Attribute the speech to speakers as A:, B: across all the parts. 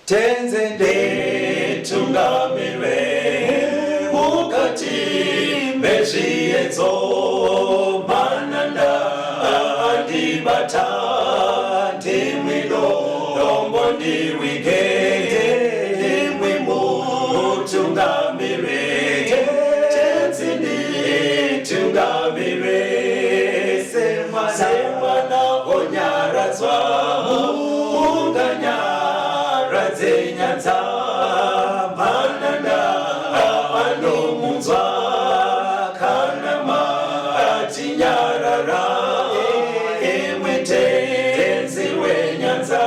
A: Tenzi nditungamire mukati mezviedzo, mananda andibata, ndimwi dombo ndiwige, ndimwi mutungamire. Tenzi nditungamire, semwana onyaradzwa munganyaradze nyanza, mananda anomunzwa kana matinyarara, imwe Tenzi wenyanza.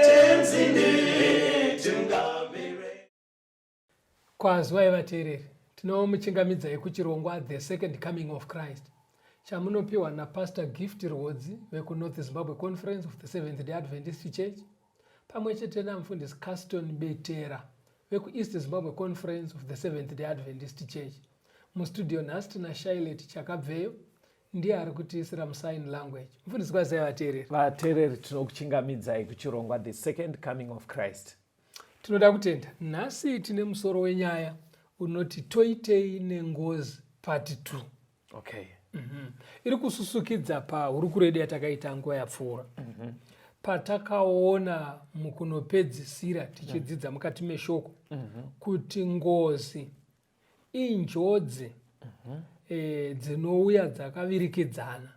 A: Tenzi nditungamire.
B: Kwazwai vateereri, tinomuchingamidzai kuchirongwa The Second Coming of Christ chamunopiwa naPastor Gift Rwodzi vekuNorth Zimbabwe Conference of the Seventh Day Adventist Church pamwe chete namufundisi Caston Betera vekuEast Zimbabwe Conference of the Seventh Day Adventist Church. Mustudio nhasi tina Shailet Chakabveyo, ndiye ari kutiisira musign language. Mufundisi, kwazai vateereri.
C: Vateereri, tinokuchingamidzai kuchirongwa The Second Coming of Christ.
B: Tinoda kutenda. Nhasi tine musoro wenyaya unoti Toitei Nengozi Part 2. Iri kususukidza pahurukuro yedu yatakaita nguva yapfuura, patakaona mukunopedzisira tichidzidza mukati meshoko kuti ngozi injodzi dzinouya dzakavirikidzana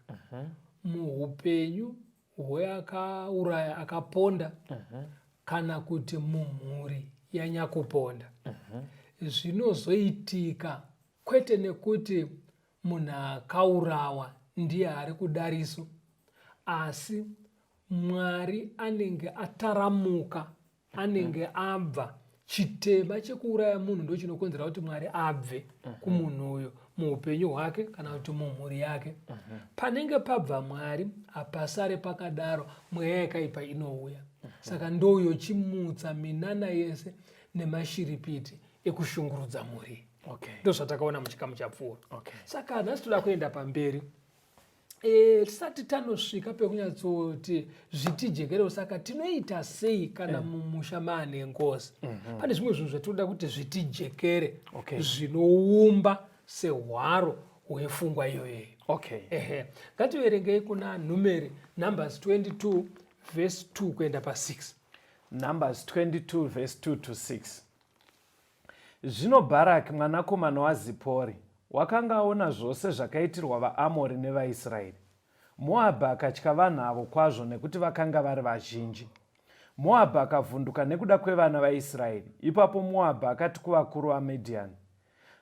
B: muupenyu hweakauraya, akaponda, kana kuti mumhuri yanyakuponda. Zvinozoitika kwete nekuti munhu akaurawa ndiye ari kudariso, asi Mwari anenge ataramuka, anenge abva. Chitema chekuuraya munhu ndo chinokonzera kuti Mwari abve kumunhu uyo muupenyu hwake kana kuti mumhuri yake. Panenge pabva Mwari hapasare pakadaro, mweya yakaipa inouya. Saka ndoyochimutsa minana yese nemashiripiti ekushungurudza mhuri. Ndo zvatakaona muchikamu chapfuura. Saka nhasi toda kuenda pamberi. Tisati tanosvika pekunyatsoti zvitijekerewo, saka tinoita sei kana mumusha maane ngozi? Pane zvimwe zvinhu zvatinoda kuti zvitijekere zvinoumba sehwaro hwefungwa iyoyeyo. Ehe, ngativerengei kuna Numeri, Numbers 22 verse 2 kuenda pa6.
C: Numbers 22 verse 2 to 6. Zvino Bharaki mwanakomana waZipori wakanga aona zvose zvakaitirwa vaAmori nevaIsraeri. Moabhi akatya vanhu avo kwazvo nekuti vakanga vari vazhinji. Moabhi akavhunduka nekuda kwevana vaIsraeri. Ipapo Moabhi akati kuvakuru vaMidhiani,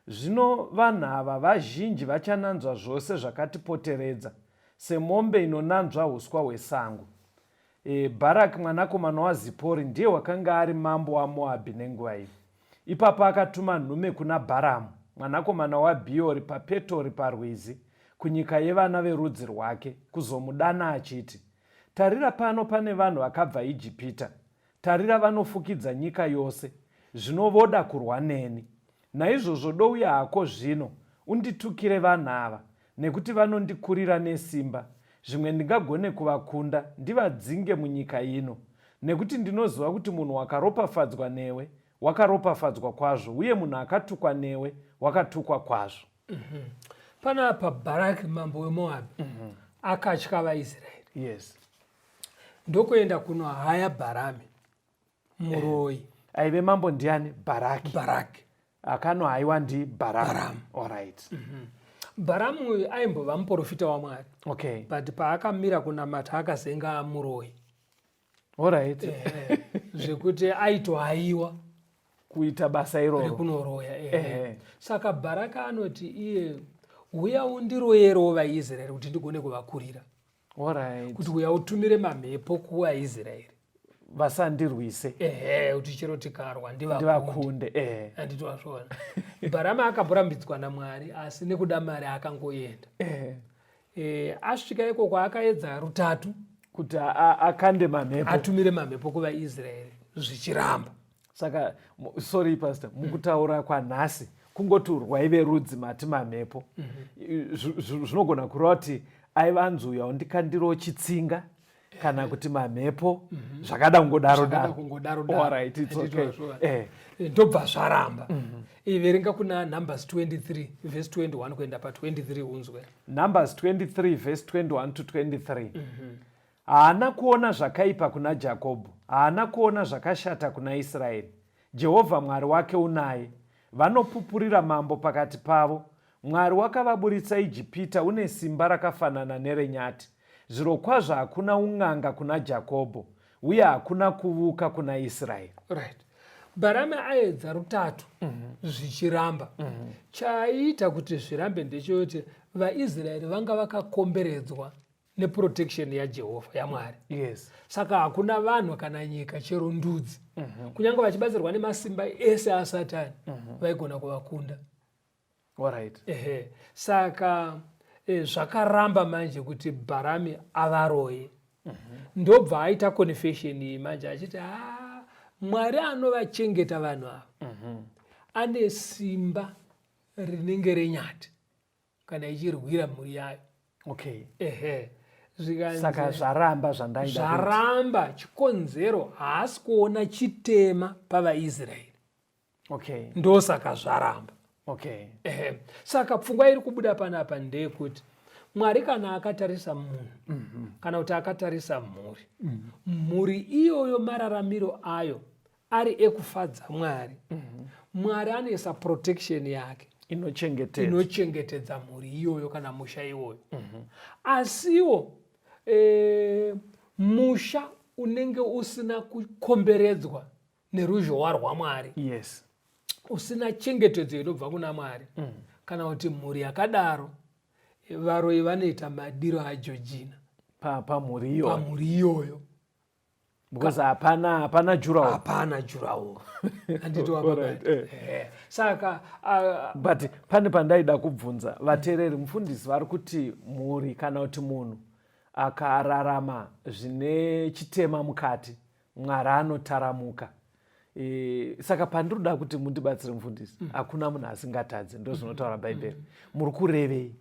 C: Zvino vanhu ava vazhinji vachananzva zvose zvakatipoteredza, semombe inonanzva uswa hwesango. Bharaki mwanakomana waZipori ndiye wakanga ari mambo waMoabhi nenguva iyi. Ipapo akatuma nhume kuna Bharamu mwanakomana waBhiori paPetori parwizi, kunyika yevana verudzi rwake, kuzomudana achiti, Tarira pano pane vanhu vakabva Ijipita, tarira vanofukidza nyika yose, zvino voda kurwa neni. Naizvozvo douya hako zvino, unditukire vanhu ava, nekuti vanondikurira nesimba, zvimwe ndingagone kuvakunda, ndivadzinge munyika ino. Nekuti ndinoziva kuti munhu wakaropafadzwa newe, wakaropafadzwa kwazvo, uye munhu akatukwa newe, wakatukwa kwazvo.
B: Panapa Bharaki mambo weMoabhi akatya vaIsraeri. Ndokuenda kunohaya Bharami muroyi.
C: Aive mambo ndiani? Bharaki.
B: Bharaki.
C: Akanohaiwa ndi Bharamu. Alright.
B: Bharamu uyu aimbova muprofita waMwari. But paakamira kunamata akazenga muroyi.
C: Alright.
B: Zvekuti aitohaiwa
C: kuita basa iroro
B: rekunoroya. Saka Bharaka anoti iye, uya undiroyerewo vaIsraeri kuti ndigone kuvakurira. Kuti uya utumire mamhepo kuvaIsraeri
C: vasandirwise.
B: Ehe, kuti chero tikarwa ndivakunde. Handiti wazviona? Bharama akamborambidzwa naMwari, asi nekuda mari akangoenda. Asvika ikoko akaedza rutatu
C: kuti akande mamhepo,
B: atumire mamhepo kuvaIsraeri, zvichiramba.
C: Saka sorry pastor, mukutaura kwanhasi kungoti rwaive rudzi mati mamhepo, zvinogona kureva kuti aiva anzi uya undikandirawo chitsinga. Kana kuti mamhepo, zvakada kungodaro.
B: Zvakada kungodaro daro.
C: Alright, it's
B: Handiti
C: okay.
B: wazviona? Ndobva zvaramba. Verenga kuna Numbers 23 verse 21 kuenda pa23 unzwe.
C: Numbers 23 verse 21 to 23. Haana kuona zvakaipa kuna Jakobho, haana kuona zvakashata kuna Israeri. Jehovha Mwari wake unaye, vanopupurira mambo pakati pavo. Mwari wakavaburitsa Ijipita une simba rakafanana nerenyati. Zvirokwazvo hakuna un'anga kuna Jakobho, uye hakuna kuvuka kuna Israeri.
B: Right, Bharami aedza rutatu, zvichiramba. Chaiita kuti zvirambe ndechekuti vaIsraeri vanga vakakomberedzwa neprotection yaJehovha, yaMwari. Saka hakuna vanhu kana nyika, chero ndudzi, kunyange vachibatsirwa nemasimba ese aSatani, vaigona kuvakunda. Ehe, saka zvakaramba manje kuti Bharami avaroye. Ndobva aita confession iyi manje achiti, ha, Mwari anovachengeta vanhu ava ane simba rinenge renyati kana ichirwira mhuri yayo. Ehe, zvikanzi
C: Saka zvaramba zvandaida kuita.
B: Zvaramba, chikonzero haasi kuona chitema pavaIsraeri. Ndosaka zvaramba. Ehe, saka pfungwa iri kubuda panapa ndeyekuti Mwari kana akatarisa munhu kana kuti akatarisa mhuri, mhuri iyoyo mararamiro ayo ari ekufadza Mwari, Mwari anoisa protection yake
C: inochengetedza.
B: Inochengetedza mhuri iyoyo kana musha iwoyo. Asiwo musha unenge usina kukomberedzwa neruzhowa rwaMwari, usina chengetedzo inobva kuna Mwari, kana kuti mhuri yakadaro, varoyi vanoita madiro aJojina
C: Pamhuri iyoyo.
B: Pamhuri iyoyo.
C: Because hapana jurawo.
B: Hapana jurawo, handiti? Saka
C: But pane pandaida kubvunza vateereri. Mufundisi vari kuti mhuri kana kuti munhu akararama zvine chitema mukati, Mwari anotaramuka. Saka pandinoda kuti mundibatsire, mufundisi, hakuna munhu asingatadzi, ndo zvinotaura Bhaibheri. Muri kurevei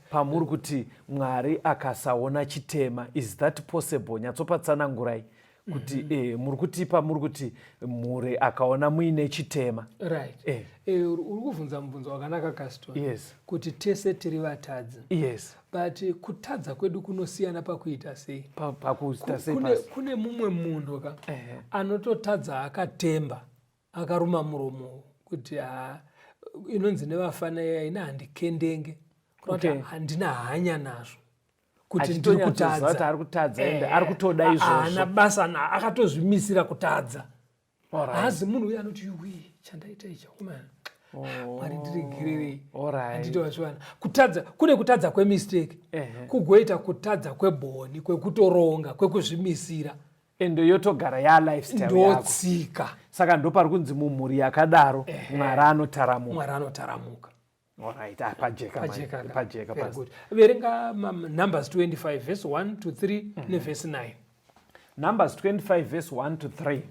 C: pamuri kuti Mwari akasaona chitema? Is that possible? Nyatsopatsanangurai kuti muri kutipa, muri kuti mhuri akaona muine chitema.
B: Right. Uri kubvunza mubvunzo wakanaka, Caston, kuti tese tiri vatadzi, but kutadza kwedu kunosiyana pakuita sei.
C: Pakuita sei?
B: Kune, kune mumwe munhu ka anototadza akatemba, akaruma muromo kuti ha, inonzi nevafana iya ina handikendenge, kureva kuti handina hanya nazvo kuti ndiri
C: Achitonyatsoziva kuti
B: kutadza.
C: Ari kutadza, ende ari kutoda
B: Haana
C: izvozvo.
B: basa na akatozvimisira kutadza. Haazi munhu uyo anoti, "Yuwi, chandaita ichi akomana, Mwari ndiregererei." Handiti wazviwana? Kutadza kune kutadza kwemistake, kugoita kutadza kwebhoni, kwekutoronga, kwekuzvimisira.
C: Ende yotogara yalifestyle yako.
B: Ndotsika.
C: Saka ndopari kunzi mumhuri yakadaro Mwari anotaramuka.
B: Mwari anotaramuka.
C: Alright, ah, pajeka manje.
B: Pajeka ka?
C: Pajeka.
B: Very
C: Pasi.
B: good. Verenga Numbers 25 verse 1 to 3 nevhesi 9.
C: Numbers 25 verse 1 to 3.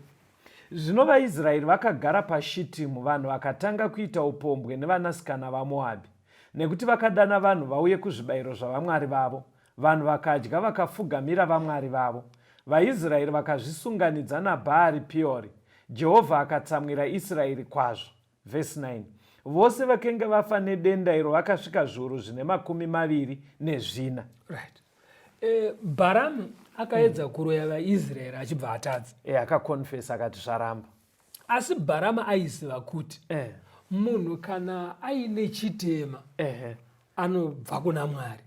C: Zvino vaIsraeri vakagara paShitimu. Vanhu vakatanga kuita upombwe nevanasikana vaMoabhi, nekuti vakadana vanhu vauye kuzvibayiro zvavamwari vavo. Vanhu vakadya vakafugamira vamwari vavo. VaIsraeri vakazvisunganidza naBhaari Peori. Jehovha akatsamwira Israeri kwazvo. Vhesi 9. Vose vakenge vafa nedenda iro vakasvika zviuru zvine 24.
B: Right. Bharamu akaedza kuroya vaIsraeri achibva atadza.
C: Akaconfessa akati zvaramba.
B: Asi Bharamu aiziva kuti munhu kana aine chitema anobva kuna Mwari.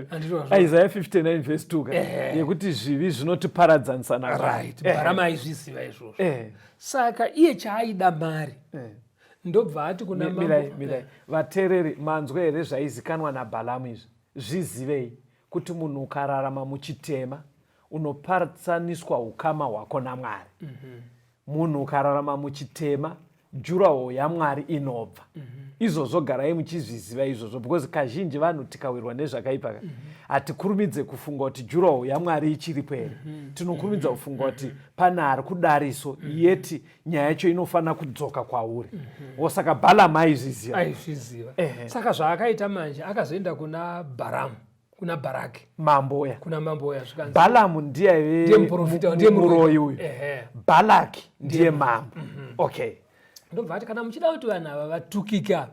B: Handiti wazvo?
C: Isaiah 59 verse 2 ka, yekuti zvivi zvinotiparadzanisa naMwari.
B: Right, Bharamu aizviziva izvozvo. Saka iye chaaida mari. Ndobva ati kuna
C: Mirai,
B: mambo.
C: mirai vateereri, manzwa here zvaizikanwa naBhalamu izvi? Zvizivei kuti munhu ukararama muchitema unopatsaniswa ukama hwako naMwari. Munhu ukararama muchitema, juraho yaMwari inobva. Izvozvo garai muchizviziva izvozvo, because kazhinji vanhu tikawirwa nezvakaipa ka, hatikurumidze kufunga kuti juraho yaMwari ichiripo here. Tinokurumidza kufunga kuti pane ari kudariso, yeti nyaya yacho inofanira kudzoka kwauri. Saka Bhalamu aizviziva.
B: Aizviziva. Saka zvaakaita manje, akazoenda kuna Bharamu. Kuna Bharaki.
C: Mambo uya.
B: Kuna mambo uya zvikanzi.
C: Balamu ndiye aive
B: ndiye muprofita, ndiye
C: muroyi uyu.
B: Ehe.
C: Balaki ndiye mambo. Okay.
B: Ndobva ati kana muchida kuti vanhu ava vatukike ava,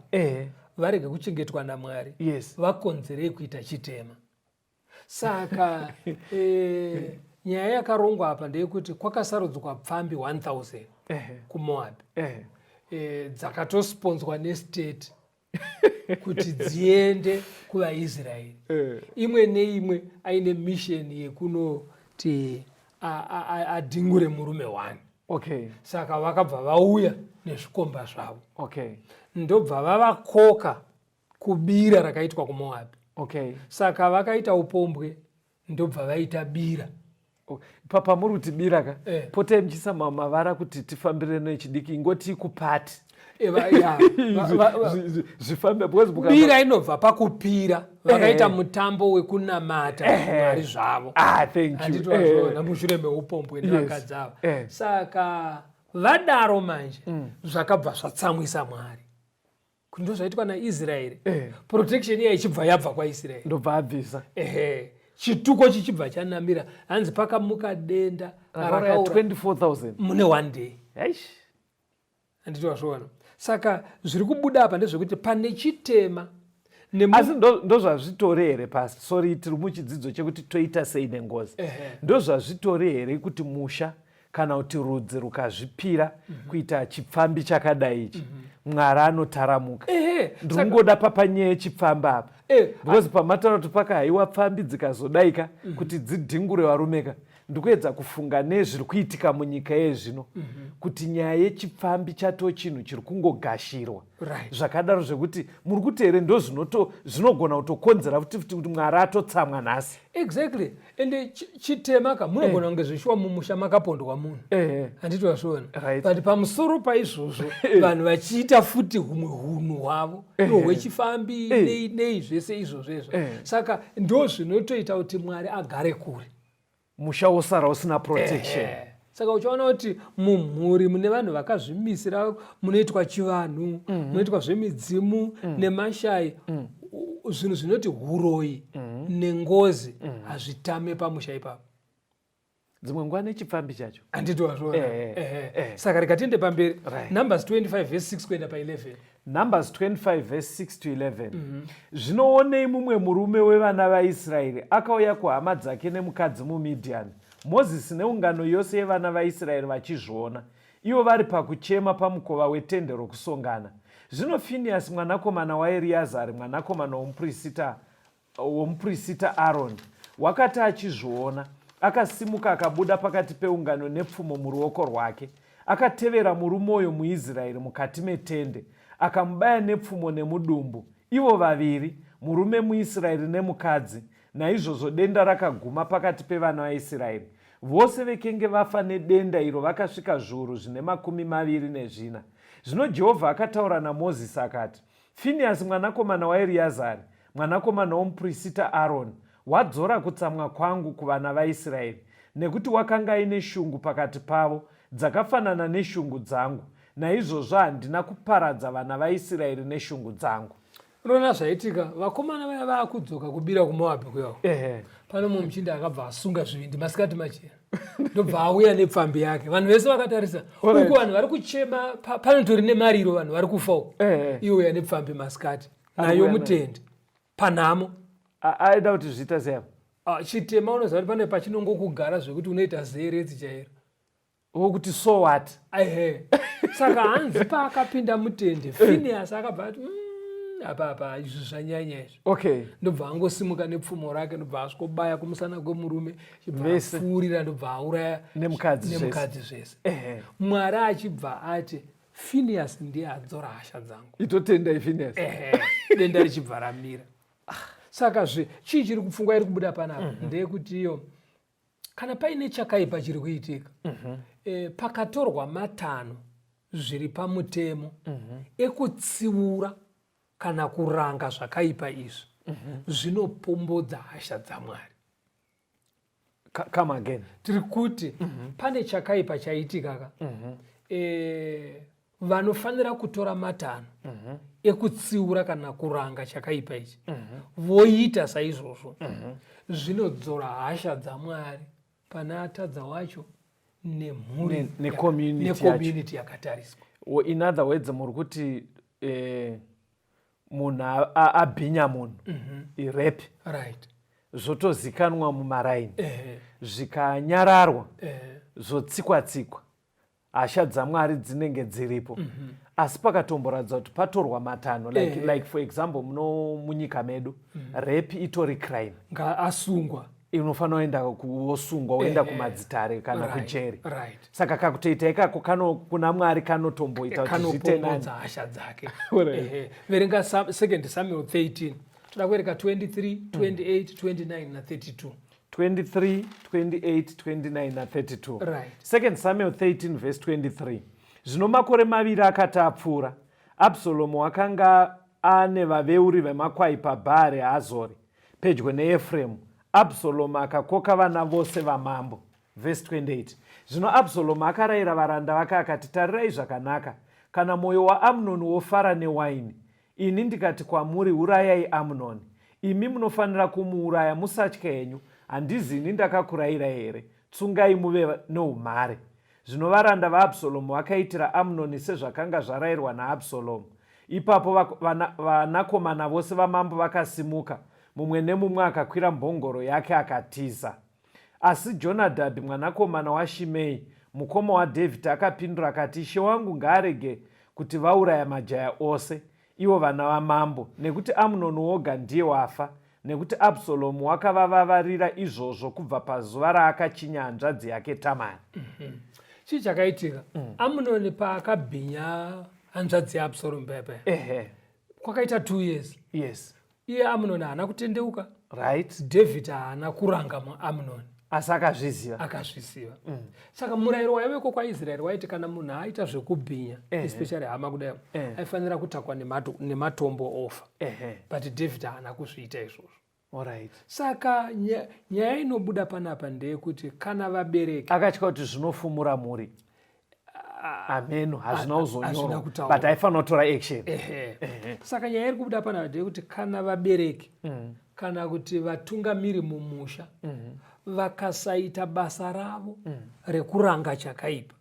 B: varege kuchengetwa naMwari, vakonzerei kuita chitema. Saka nyaya yakarongwa apa ndeyekuti kwakasarudzwa pfambi 1000 kuMoab, dzakatosponzwa nestate kuti dziende kuvaIsraeri. Imwe neimwe aine mission yekunoti adhingure murume one. Saka vakabva vauya nezvikomba zvavo. Ndobva vavakoka kubira rakaitwa kuMoab. Saka vakaita upombwe, ndobva vaita bira.
C: Pamuri kuti bira ka, potai muchiisa mavara kuti tifambire nechidiki, ingoti kupati. Zvifambe because
B: Bira inobva pakupira. Vakaita mutambo wekunamata Mwari zvavo.
C: Ah, thank you.
B: Handiti wazviona mushure meupombwe nevakadzi ava. Saka vadaro manje, zvakabva zvatsamwisa Mwari. Kuti ndozvaitwa naIsraeri. Protection iya ichibva yabva kwaIsraeri.
C: Ndobva abvisa.
B: Chituko chichibva chanamira. Hanzi pakamuka denda
C: rakauraya 24,000
B: mune one day.
C: Eish.
B: Handiti wazviona. Saka zviri kubuda apa ndezvekuti pane chitema
C: Asi ndozvazvitori here pasi? Sorry, tiri muchidzidzo chekuti toita sei nengozi. Ndozvazvitori here kuti musha kana kuti rudzi rukazvipira kuita chipfambi chakadai ichi, Mwari anotaramuka? Ndiri kungoda papanyaya yechipfambi apa. Because pamataura kuti pakahaiwa pfambi dzikazodaika kuti dzidhingure varumeka, ndikuedza kufunga nezviri kuitika munyika yezvino, kuti nyaya yechipfambi chatoo chinhu chiri kungogashirwa. Zvakadaro zvekuti muri kuti here ndo zvinogona kutokonzera futi futi kuti Mwari atotsamwa nhasi?
B: Exactly. Ende chitema ka, munogona kunge zvishuwa mumusha makapondwa munhu. Handiti wazviona? But pamusoro paizvozvo vanhu vachiita futi humwe hunhu hwavo ihwo hwechifambi, nei nei zvese izvozvo izvo. Saka ndo zvinotoita kuti Mwari agare kure.
C: Musha wosara usina protection.
B: Saka uchaona kuti mumhuri mune vanhu vakazvimisira, munoitwa chivanhu, munoitwa zvemidzimu nemashai, zvinhu zvinoti huroyi nengozi hazvitame pamusha ipapo.
C: Dzimwe nguva nechipfambi chacho.
B: Handiti wazviona? Saka rega tiende pamberi. Numbers 25 verse 6 kuenda pa11.
C: Numbers 25 verse 6 to 11. Zvinoonei mumwe murume wevana vaIsraeri akauya kuhama dzake nemukadzi muMidhiani, Mozisi neungano yose yevana vaIsraeri vachizviona, ivo vari pakuchema pamukova wetende rokusongana. Zvino Finiasi mwanakomana waEriazari mwanakomana womuprista Aroni wakati achizviona, akasimuka akabuda pakati peungano nepfumo muruoko rwake, akatevera murume uyo muIsraeri mukati metende, akamubaya nepfumo nemudumbu, ivo vaviri, murume muIsraeri nemukadzi. Naizvozvo denda rakaguma pakati pevana vaIsraeri. Vose vekenge vafa nedenda iro vakasvika zviuru zvine 24. Zvino Jehovha akataura naMozisi akati, Finiasi mwanakomana waEriazari, mwanakomana womuprista Aroni, wadzora kutsamwa kwangu kuvana vaIsraeri, nekuti wakanga aine shungu pakati pavo, dzakafanana neshungu dzangu, naizvozvo handina kuparadza vana vaIsraeri neshungu dzangu.
B: Unoona zvaitika, vakomana vaya vaakudzoka kubira kuMoabhi kuya. Pane mumwe muchinda akabva asunga zvivindi masikati machena, ndobva auya nepfambi yake. Vanhu vese vakatarisa uku, vanhu vari kuchema, panotori nemariro, vanhu vari kufa uku. Iye uya nepfambi masikati nayo mutende panhamo.
C: Aida kuti zviita sei apa?
B: Chitema unoziva kuti pane pachinongokugara zvekuti unoita zeretsi chairo.
C: Wokuti so what?
B: Ehe. Saka hanzi paakapinda mutende, Phineas akabva ati, apa apa izvi zvanyanya izvi. Ndobva angosimuka nepfumo rake, ndobva asvikobaya kumusana kwemurume, chibva apfuurira, ndobva auraya
C: nemukadzi zvese.
B: Nemukadzi zvese. Mwari achibva ati Phineas ndiye adzora hasha dzangu.
C: Itotendai Phineas.
B: Denda richibva ramira. Saka zve chii chiri kupfungwa iri kubuda panapa ndeyekuti iyo kana paine chakaipa chiri kuitika, pakatorwa matanho zviri pamutemo ekutsiura kana kuranga zvakaipa izvi, zvinopombodza hasha dzaMwari.
C: Come again.
B: Tiri kuti pane chakaipa chaitika ka. Vanofanira kutora matanho mm -hmm. ekutsiura kana kuranga chakaipa ichi mm -hmm. voita saizvozvo mm -hmm. zvinodzora hasha dzamwari pane atadza wacho nemhuri necommunity yakatariswa.
C: In other words, muri kuti munhu abhinya munhu, irape,
B: right,
C: zvotozikanwa mumaraini, zvikanyararwa, zvotsikwa tsikwa, hasha dzamwari dzinenge dziripo. Asi pakatomboratidza kuti patorwa matanho, like for example, muno munyika medu rape itori crime.
B: Ngaasungwa.
C: Unofanira kuenda wosungwa, woenda kumadzitare kana kujeri. Saka kakutoita ikako kano kuna Mwari kanotomboita kuti zviite nani.
B: Kanopombodza hasha dzake. Verenga Second Samuel 13, toda kuverenga 23, 28, 29 na32.
C: 23, 28, 29 na32.
B: Right.
C: Second Samuel 13 verse 23. Zvino makore 2 akati apfuura, Absalomu akanga ane vaveuri vemakwai paBhaari Hazori, pedyo neEfremu. Absalomu akakoka vana vose vamambo. Verse 28. Zvino Absalomu akarayira varanda vake akati, tarirai zvakanaka, kana mwoyo waAmunoni wofara newaini, ini ndikati kwamuri, urayai Amunoni, imi munofanira kumuuraya. Musatya henyu, handizi ini ndakakurayirai here? Tsungai muve noumhare. Zvino varanda vaAbsalomu vakaitira Amunoni sezvakanga zvarayirwa naAbsalomu. Ipapo vanakomana vose vamambo vakasimuka, mumwe nemumwe akakwira mbongoro yake akatiza. Asi Jonadhabhi mwanakomana waShimei, mukoma waDhavhidhi, akapindura akati, Ishe wangu ngaarege kuti vauraya majaya ose, ivo vana vamambo, nekuti Amunoni woga ndiye wafa, nekuti Absalomu wakavavavarira izvozvo kubva pazuva raakachinya hanzvadzi yake Tamari.
B: Chii chakaitika? Amunoni paakabhinya hanzvadzi yaAbsalomu paya paya, kwakaita 2 years. Iye Amunoni haana kutendeuka. David haana kuranga Amunoni.
C: Asi akazviziva.
B: Akazviziva. Saka murayiro waiveko kwaIsraeri waiti kana munhu aita zvekubhinya, especially hama kudai, aifanira kutakwa nematombo ofa. But David haana kuzviita izvozvo. Saka nyaya inobuda panapa ndeyekuti kana vabereki
C: akatya kuti zvinofumura mhuri, ameno hazvina kuzonyorwa, but aifanira kutora action.
B: Saka nyaya iri kubuda panapa ndeyekuti kana vabereki kana kuti vatungamiri mumusha vakasaita basa ravo rekuranga chakaipa,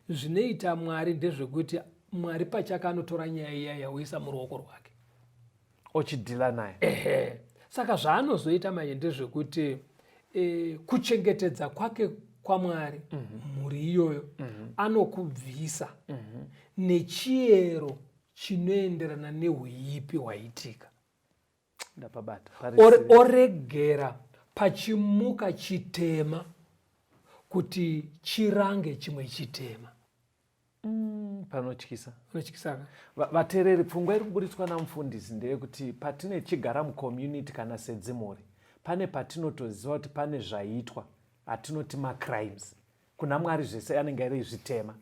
B: zvinoita Mwari ndezvekuti Mwari pachake anotora nyaya iya yaoisa muruoko rwake.
C: Ochidhila naye.
B: Saka zvaanozoita manje ndezvekuti kuchengetedza kwake kwaMwari mhuri iyoyo anokubvisa nechiyero chinoenderana neuipi hwaitika.
C: Ndapabata.
B: Oregera pachimuka chitema kuti chirange chimwe chitema.
C: Panotyisa.
B: Panotyisa.
C: Vateereri, pfungwa iri kuburitswa namufundisi ndeyekuti patine chigara mucommunity kana sedzimhuri, pane patinotoziva kuti pane zvaitwa atinoti macrimes. Kuna Mwari zvese anenge ari zvitema,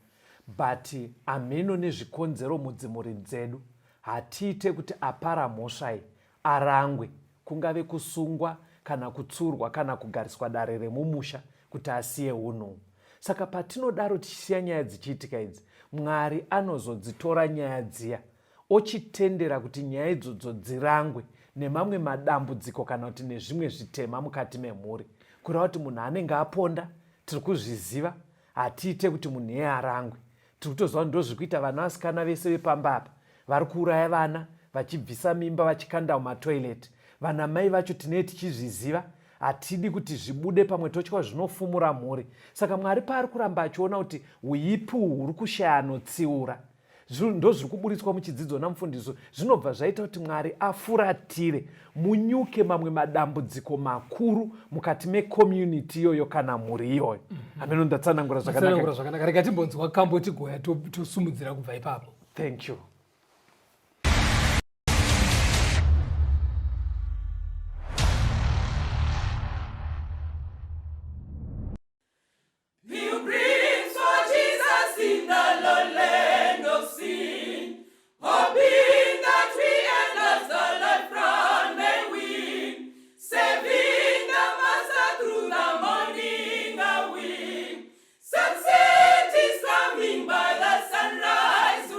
C: but amheno nezvikonzero mudzimhuri dzedu hatiite kuti apara mhosvai arangwe, kungave kusungwa kana kutsurwa kana kugariswa dare remumusha kuti asiye unhu. Saka patinodaro tichisiya nyaya dzichiitika idzi, Mwari anozodzitora nyaya dziya ochitendera kuti nyaya idzodzo dzirangwe nemamwe madambudziko kana kuti nezvimwe zvitema mukati memhuri. Kureva kuti munhu anenge aponda, tiri kuzviziva, hatiite kuti munhu iye arangwe. Tiri kutoziva kuti ndozviri kuita vana vasikana vese vepamba apa, vari kuuraya vana vachibvisa mimba vachikanda mumatoilet. Vana mai vacho tinee tichizviziva, hatidi kuti zvibude, pamwe totya zvinofumura mhuri. Saka Mwari paari kuramba achiona kuti uipi uhu huri kushaya anotsiura, ndozviri kuburitswa muchidzidzo namufundisi, zvinobva zvaita kuti Mwari afuratire munyuke mamwe madambudziko makuru mukati mecommunity iyoyo kana mhuri iyoyo. Hameno ndatsanangura
B: zvakanaka. Zvakanaka. Rega timbonzwa kambo tigoya tosumudzira kubva ipapo.
C: Thank you.
A: Pilgrims for Jesus in the land of sin, hoping that we and us the life run may win, serving the Master through the morning a wing. Sunset is coming by the sunrise.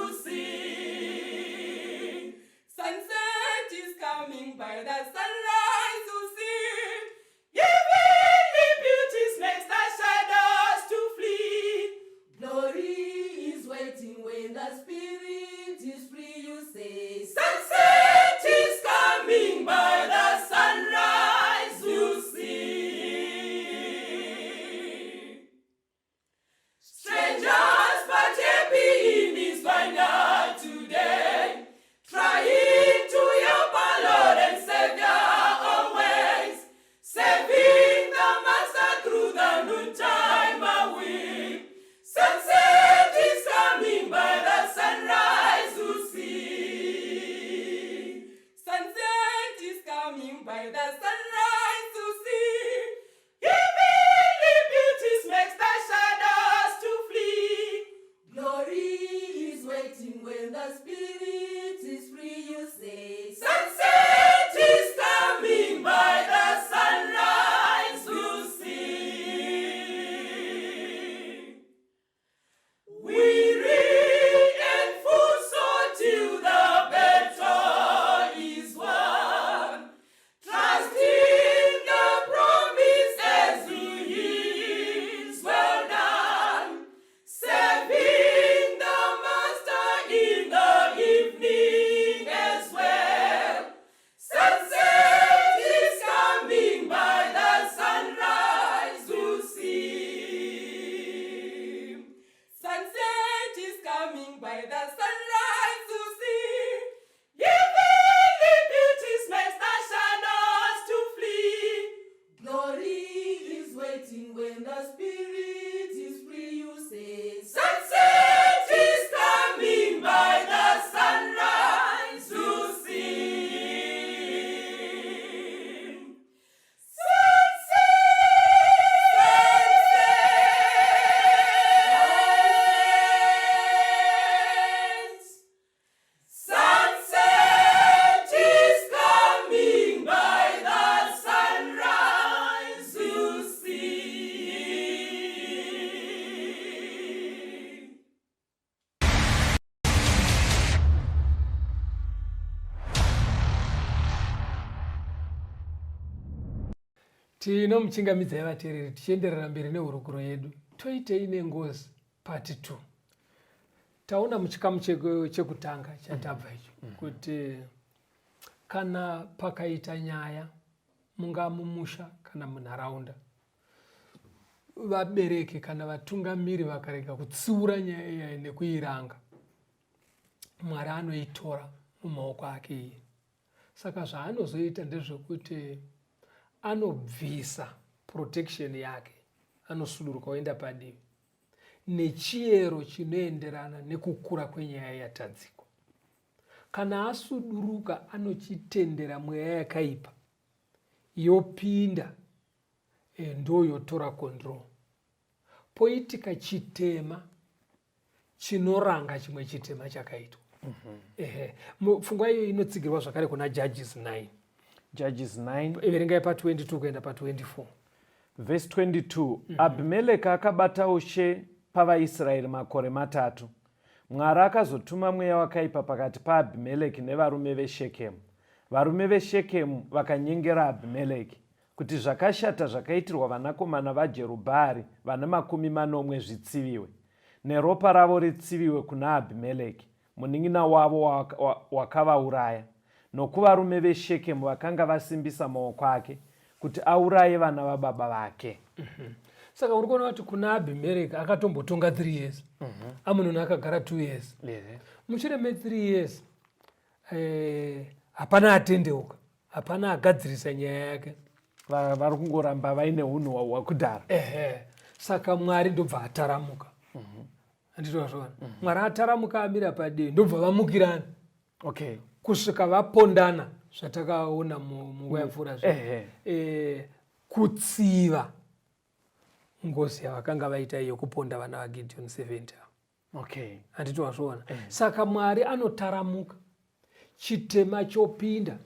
B: Tinomuchingamidzai vateereri tichienderera mberi nehurukuro yedu Toitei Nengozi Part 2. Taona muchikamu chekutanga chatabva icho kuti kana pakaita nyaya mungaa mumusha kana munharaunda, vabereki kana vatungamiri vakarega kutsiura nyaya iyayi nekuiranga, Mwari anoitora mumaoko ake iye. Saka zvaanozoita ndezvekuti anobvisa protection yake, anosuduruka oenda padivi nechiyero chinoenderana nekukura kwenyaya yatadzikwa. Kana asuduruka anochitendera mweya yakaipa yopinda e, ndoyotora control. Poitika chitema chinoranga chimwe chitema chakaitwa. Ehe, pfungwa iyo inotsigirwa zvakare kuna Judges 9.
C: Judges 9.
B: Verengai pa 22 kuenda pa 24.
C: Verse 22. Abhimeleki akabata ushe pavaIsraeri makore matatu. Mwari akazotuma mweya wakaipa pakati paAbhimeleki nevarume veShekemu. Varume veShekemu vakanyengera Abhimeleki kuti zvakashata zvakaitirwa vanakomana vaJerubhaari vane 70 zvitsiviwe, neropa ravo ritsiviwe kuna Abhimeleki, munin'ina wavo wakavauraya, nokuvarume veShekemu vakanga vasimbisa maoko ake kuti auraye vana vababa vake.
B: Saka uri kuona kuti kuna Abhimereki akatombotonga 3 years, Amunoni akagara 2 years. Mushure me3 years hapana atendeuka, hapana agadzirisa nyaya yake.
C: Vari kungoramba vaine unhu hwakudhara.
B: Ehe, saka Mwari ndobva ataramuka. Handiti wazviona? Mwari ataramuka amira padivi, ndobva vamukirana. Kusvika vapondana zvatakaona munguva yapfuura zve. Kutsiva ngozi yavakanga vaita iyo kuponda vana vaGideon 70 ava. Handiti wazviona? Saka Mwari anotaramuka, chitema chopinda.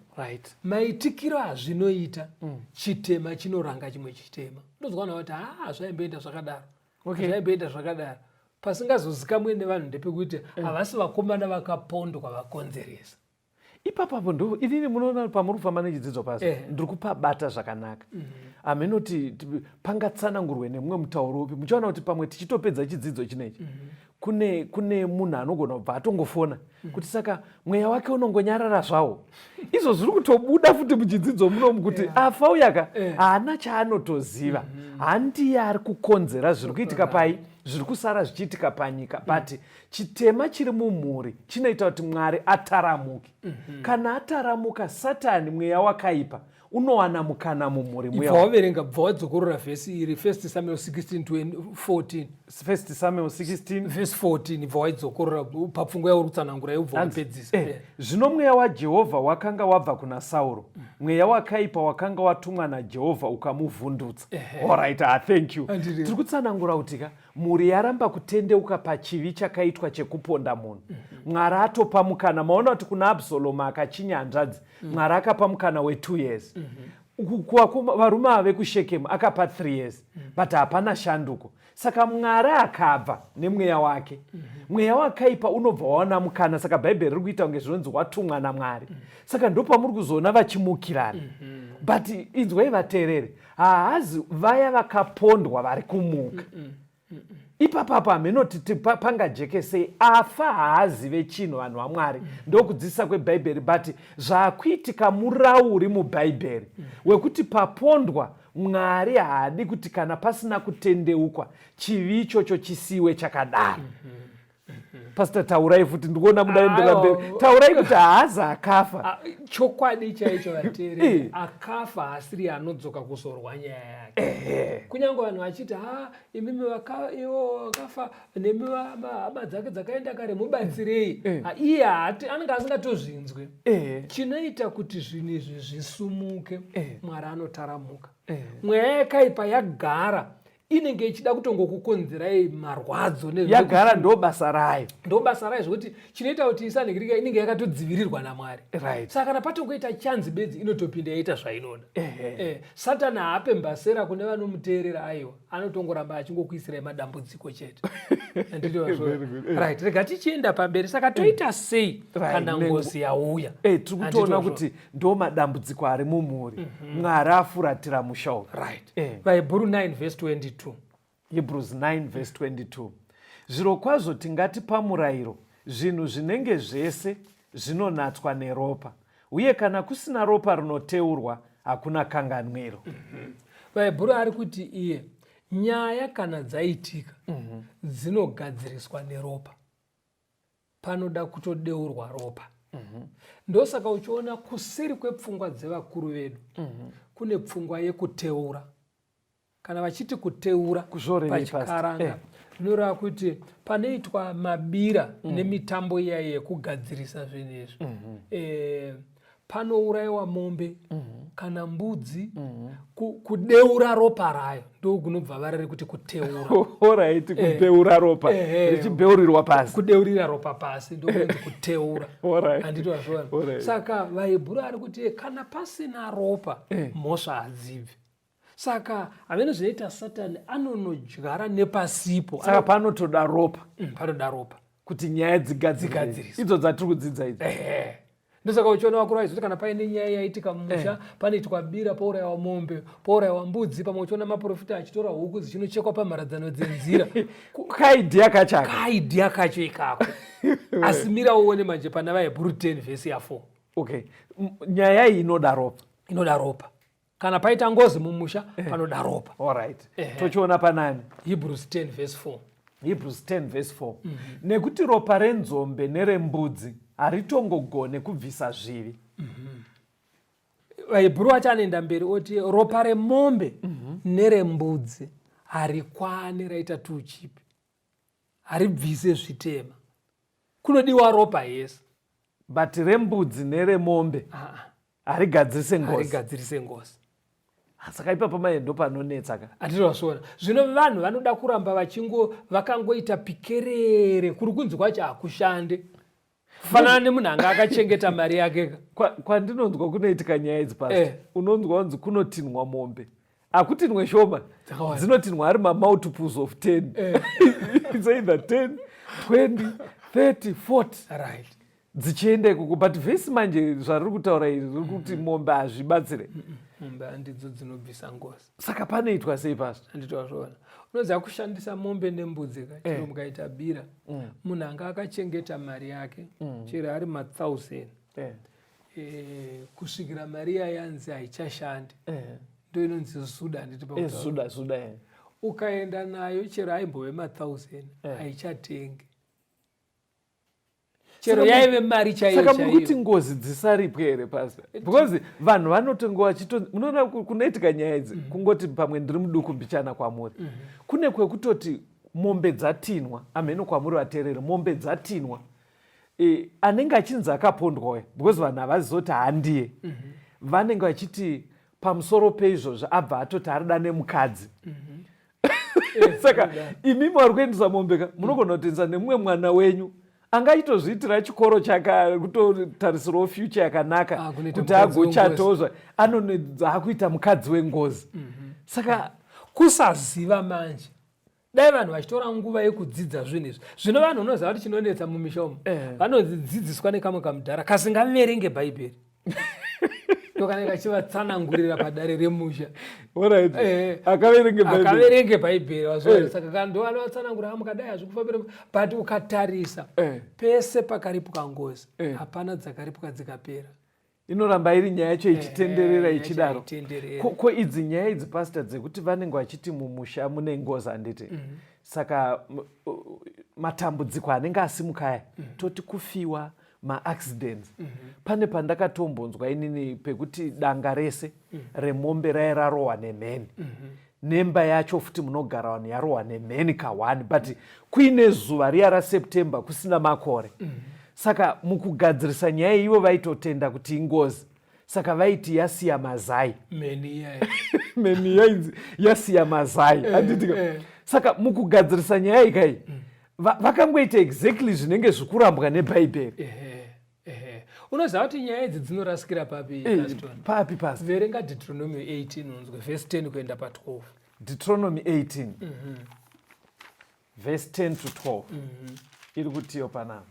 B: Maitikiro azvinoita, chitema chinoranga chimwe chitema. Ndozwana kuti zvaimboenda zvakadaro. Zvaimboenda zvakadaro. Pasingazozikamwe nevanhu ndepekuti havasi vakomana vakapondwa vakonzeresa.
C: Ipapo ndo inini munoona pamuri kufamba nechidzidzo pasi, ndiri kupabata zvakanaka. Haminoti pangatsanangurwe nemumwe mutauro upi. Muchaona kuti pamwe tichitopedza chidzidzo chinechi, kune munhu anogona kubva atongofona kuti saka mweya wake unongonyarara zvawo. Izvo zviri kutobuda futi muchidzidzo munomu kuti afa uyaka haana chaanotoziva. Handiye ari kukonzera zviri kuitika pai, zviri kusara zvichiitika panyika. But chitema chiri mumhuri chinoita kuti Mwari ataramuke. Kana ataramuka, Satani, mweya wakaipa, unowana mukana mumhuri muya.
B: Ibva waverenga, bva wadzokorora vhesi iri, 1 Samuel 16 14.
C: 1 Samuel 16
B: verse 14, ibva waidzokorora papfungwa yauri kutsanangura, ibva wapedzisa.
C: Zvino mweya waJehovha wakanga wabva kuna Sauro, mweya wakaipa wakanga watumwa naJehovha ukamuvhundutsa. Alright, thank you. Tiri kutsanangura kuti ka mhuri yaramba kutendeuka pachivi chakaitwa chekuponda munhu. Mwari atopa mukana. Maona kuti kuna Absalomu akachinya hanzvadzi, Mwari akapa mukana we2 years. Varume ava vekuShekemu akapa 3 years, but hapana shanduko. Saka Mwari akabva nemweya wake. Mweya wakaipa unobva wawana mukana. Saka Bhaibheri riri kuita kunge zvinonzi watumwa naMwari. Saka ndopamuri kuzoona vachimukirana. But inzwai vateereri, haazi vaya vakapondwa vari kumuka. Ipapapo haminoti pangajekesei, afa haazive chinhu, vanhu vaMwari. Ndokudzidzisa kweBhaibheri, but zvakuitika murauri muBhaibheri wekuti papondwa, Mwari haadi kuti kana pasina kutendeukwa chivi ichocho chisiwe chakadaro. Pastor, taurai futi, ndikuona mudaendera mberi. Taurai kuti haazi akafa.
B: Chokwadi chaicho vateereri, akafa haasiri anodzoka kuzorwa nyaya yake. Kunyange vanhu vachiti ha imimi ivo vakafa nemi hama dzake dzakaenda kare mubatsirei, iye haati, anenge asingatozvinzwe. Chinoita kuti zvinhu izvi zvisumuke, Mwari anotaramuka. Mweya yakaipa yagara Inenge ichida kutongokukonzerai marwadzo.
C: Yagara ndo basa rayo.
B: Ndo basa rayo, zvekuti chinoita kuti isanhikirika, inenge yakatodzivirirwa naMwari. Saka kana patongoita chanzi bedzi, inotopinda yaita zvainoda. Satani haape mbasera kune vanomuteerera, aiwa, anotongoramba achingokuisirai madambudziko chete. Right, rega tichienda pamberi. Saka toita sei kana ngozi yauya?
C: Tiri kutoona kuti ndo madambudziko ari mumhuri. Mwari afuratira musha uyu.
B: Right. VaHebhuru 9 verse 22.
C: Hebrews 9 verse 22: Zviro kwazvo tingati pamurayiro zvinhu zvinenge zvese zvinonatswa neropa, uye kana kusina ropa rinoteurwa, hakuna kanganwiro.
B: VaHebhuru ari kuti iye nyaya kana dzaitika dzinogadziriswa neropa, panoda kutodeurwa ropa. Ndosaka uchiona kuseri kwepfungwa dzevakuru vedu kune pfungwa yekuteura. Kana vachiti kuteura
C: pachikaranga,
B: zvinoreva kuti panoitwa mabira nemitambo iya yekugadzirisa zvinhu izvi, panourayiwa mombe kana mbudzi, kudeura ropa rayo, ndo kunobva vara rekuti kuteura.
C: Alright, kudeura ropa richibeurirwa pasi.
B: Kudeurira ropa pasi ndokunonzi kuteura. Handiti wazviona? Saka vaHebhuru ari kuti kana pasina ropa, mhosva hadzibvi. Saka hamene zvinoita Satani, anonodyara nepasipo.
C: Saka panotoda ropa.
B: Panoda ropa.
C: Kuti nyaya dzigadziriswe, idzo dzatiri kudzidza idzi.
B: Ehe, ndosaka uchiona vakuru vaizoti kana paine nyaya yaitika mumusha, panoitwa bira, pourayiwa mombe, pourayiwa mbudzi. Pamwe uchiona maprofita achitora huku dzichinochekwa pamharadzano dzenzira.
C: Kaidea kachaka.
B: Kaidea kacho ikako. Asi mira uone manje pana vaHebhuru 10 vhesi ya4.
C: Okay, nyaya iyi inoda ropa.
B: Inoda ropa. Kana paita ngozi mumusha, panoda ropa.
C: Alright, tochiona panani?
B: Hebrews 10 verse 4.
C: Hebrews 10 verse 4: Nekuti ropa renzombe nerembudzi haritongogone kubvisa zvivi.
B: VaHebhuru vacho anoenda mberi oti ropa remombe nerembudzi harikwani, raita tuchipi, haribvise zvitema, kunodiwa ropa yese.
C: But rembudzi neremombe harigadzirise ngozi.
B: Harigadzirise ngozi.
C: Saka ipapo mai ndo panonetsa ka.
B: Hatizvasvona zvino. Vanhu vanoda kuramba vachingo vakangoita pikerere, kuri kunzi kwacho hakushande, kufanana nemunhu anga akachengeta mari yake ka.
C: Kwandinonzwa kunoitika nyaya idzi, pasi unonzwa kunzi kunotinhwa mombe, hakutinhwe shoma.
B: Dzakawanda.
C: Dzinotinhwa ari mamultiples of 10. It's either 10, 20, 30, 40 dzichienda ikoko. But vhesi manje zvariri kutaura iri riri kuti mombe hazvibatsire.
B: Mombe handidzo dzinobvisa ngozi.
C: Saka panoitwa sei pasi?
B: Handitwazvona, unoziva kushandisa mombe nembudzi ka, chero mukaita bira, munhu anga akachengeta mari yake, chero ari ma1000, kusvikira mari iya yanzi haichashandi, ndo inonzi zuda, handiti? Pakutaura.
C: Zuda, zuda.
B: Ukaenda nayo, chero aimbove ma1000, haichatengi, chero yaive mari chaiyo.
C: Saka muri kuti
B: Chaiyo.
C: Ngozi dzisaripwe here, pastor? Because vanhu vanotonge vachito, munoona kunoitika nyaya idzi, kungoti pamwe ndiri muduku mbichana kwamuri, kune kwekutoti mombe dzatinwa, amheno kwamuri vateereri, mombe dzatinwa, anenge achinzi akapondwa uya, because vanhu havazoti handiye, vanenge vachiti pamusoro peizvozvo abva atoti arida nemukadzi. Saka imimi vari kuendesa mombe ka, munogona kutoendesa nemumwe mwana wenyu anga achitozviitira chikoro chake, kutotarisirawo future yakanaka,
B: Ah, kunoita
C: kuti
B: mukadzi
C: agochatawo, anonodza akuita mukadzi wengozi. Saka
B: Kusaziva manje. Dai vanhu vachitora nguva yekudzidza zvinhu izvi. Zvino vanhu, unoziva kuti chinonetsa mumisha umu, vanodzidziswa nekamwe kamudhara kasingaverenge Bhaibheri, ndokanenge kachivatsanangurira padare remusha.
C: Akaverenge Bhaibheri.
B: Akaverenge Bhaibheri, wazviona? Saka kando anovatsanangura, mukadai hazvikufambira. But ukatarisa pese pakaripwa ngozi, hapana dzakaripwa dzikapera.
C: Inoramba iri nyaya yacho ichitenderera,
B: Yacho
C: ichidaro.
B: Ichitenderera.
C: Ko idzi nyaya idzi, pastor, dzekuti vanenge vachiti mumusha mune ngozi, handiti? Saka matambudziko anenge asimuka aya, toti kufiwa, maaccidents, pane pandakatombonzwa inini pekuti danga rese remombe rai rarohwa nemheni, nemba yacho futi munogara vanhu yarohwa nemheni ka1, but kuine zuva riya raSeptember kusina makore. Saka mukugadzirisa nyaya ivo vaitotenda kuti ingozi. Saka vaiti yasiya mazai.
B: Mheni iya.
C: Mheni yainzi yasiya mazai. Handitika. Saka mukugadzirisa nyaya iyi kai vakangoita exactly zvinenge zvikurambwa neBhaibheri.
B: Ehe. Unoziva kuti nyaya idzi dzinorasikira papi, Caston?
C: Papi, Pastor?
B: Verenga Deuteronomy 18 unzwe verse 10 kuenda pa 12.
C: Deuteronomy 18 verse 10 to 12 iri kutiyo panapa.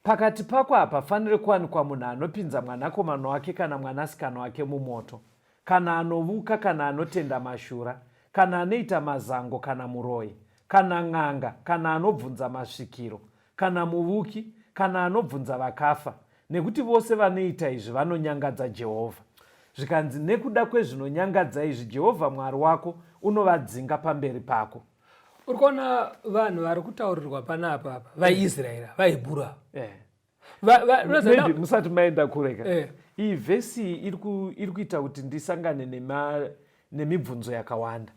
C: Pakati pako hapafaniri kuwanikwa munhu anopinza mwanakomana wake kana mwanasikana wake mumoto, kana anovuka, kana anotenda mashura, kana anoita mazango, kana muroyi, kana n'anga, kana anobvunza masvikiro, kana muvuki, kana anobvunza vakafa, nekuti vose vanoita izvi vanonyangadza Jehovha. Zvikanzi, nekuda kwezvinonyangadza izvi Jehovha Mwari wako unovadzinga pamberi pako.
B: Uri kuona vanhu vari kutaurirwa panapa apa, vaIsraeri, vaHebhuru ava.
C: Maybe musati maenda kureka. Iyi vhesi iyi iri kuita kuti ndisangane nemibvunzo yakawanda.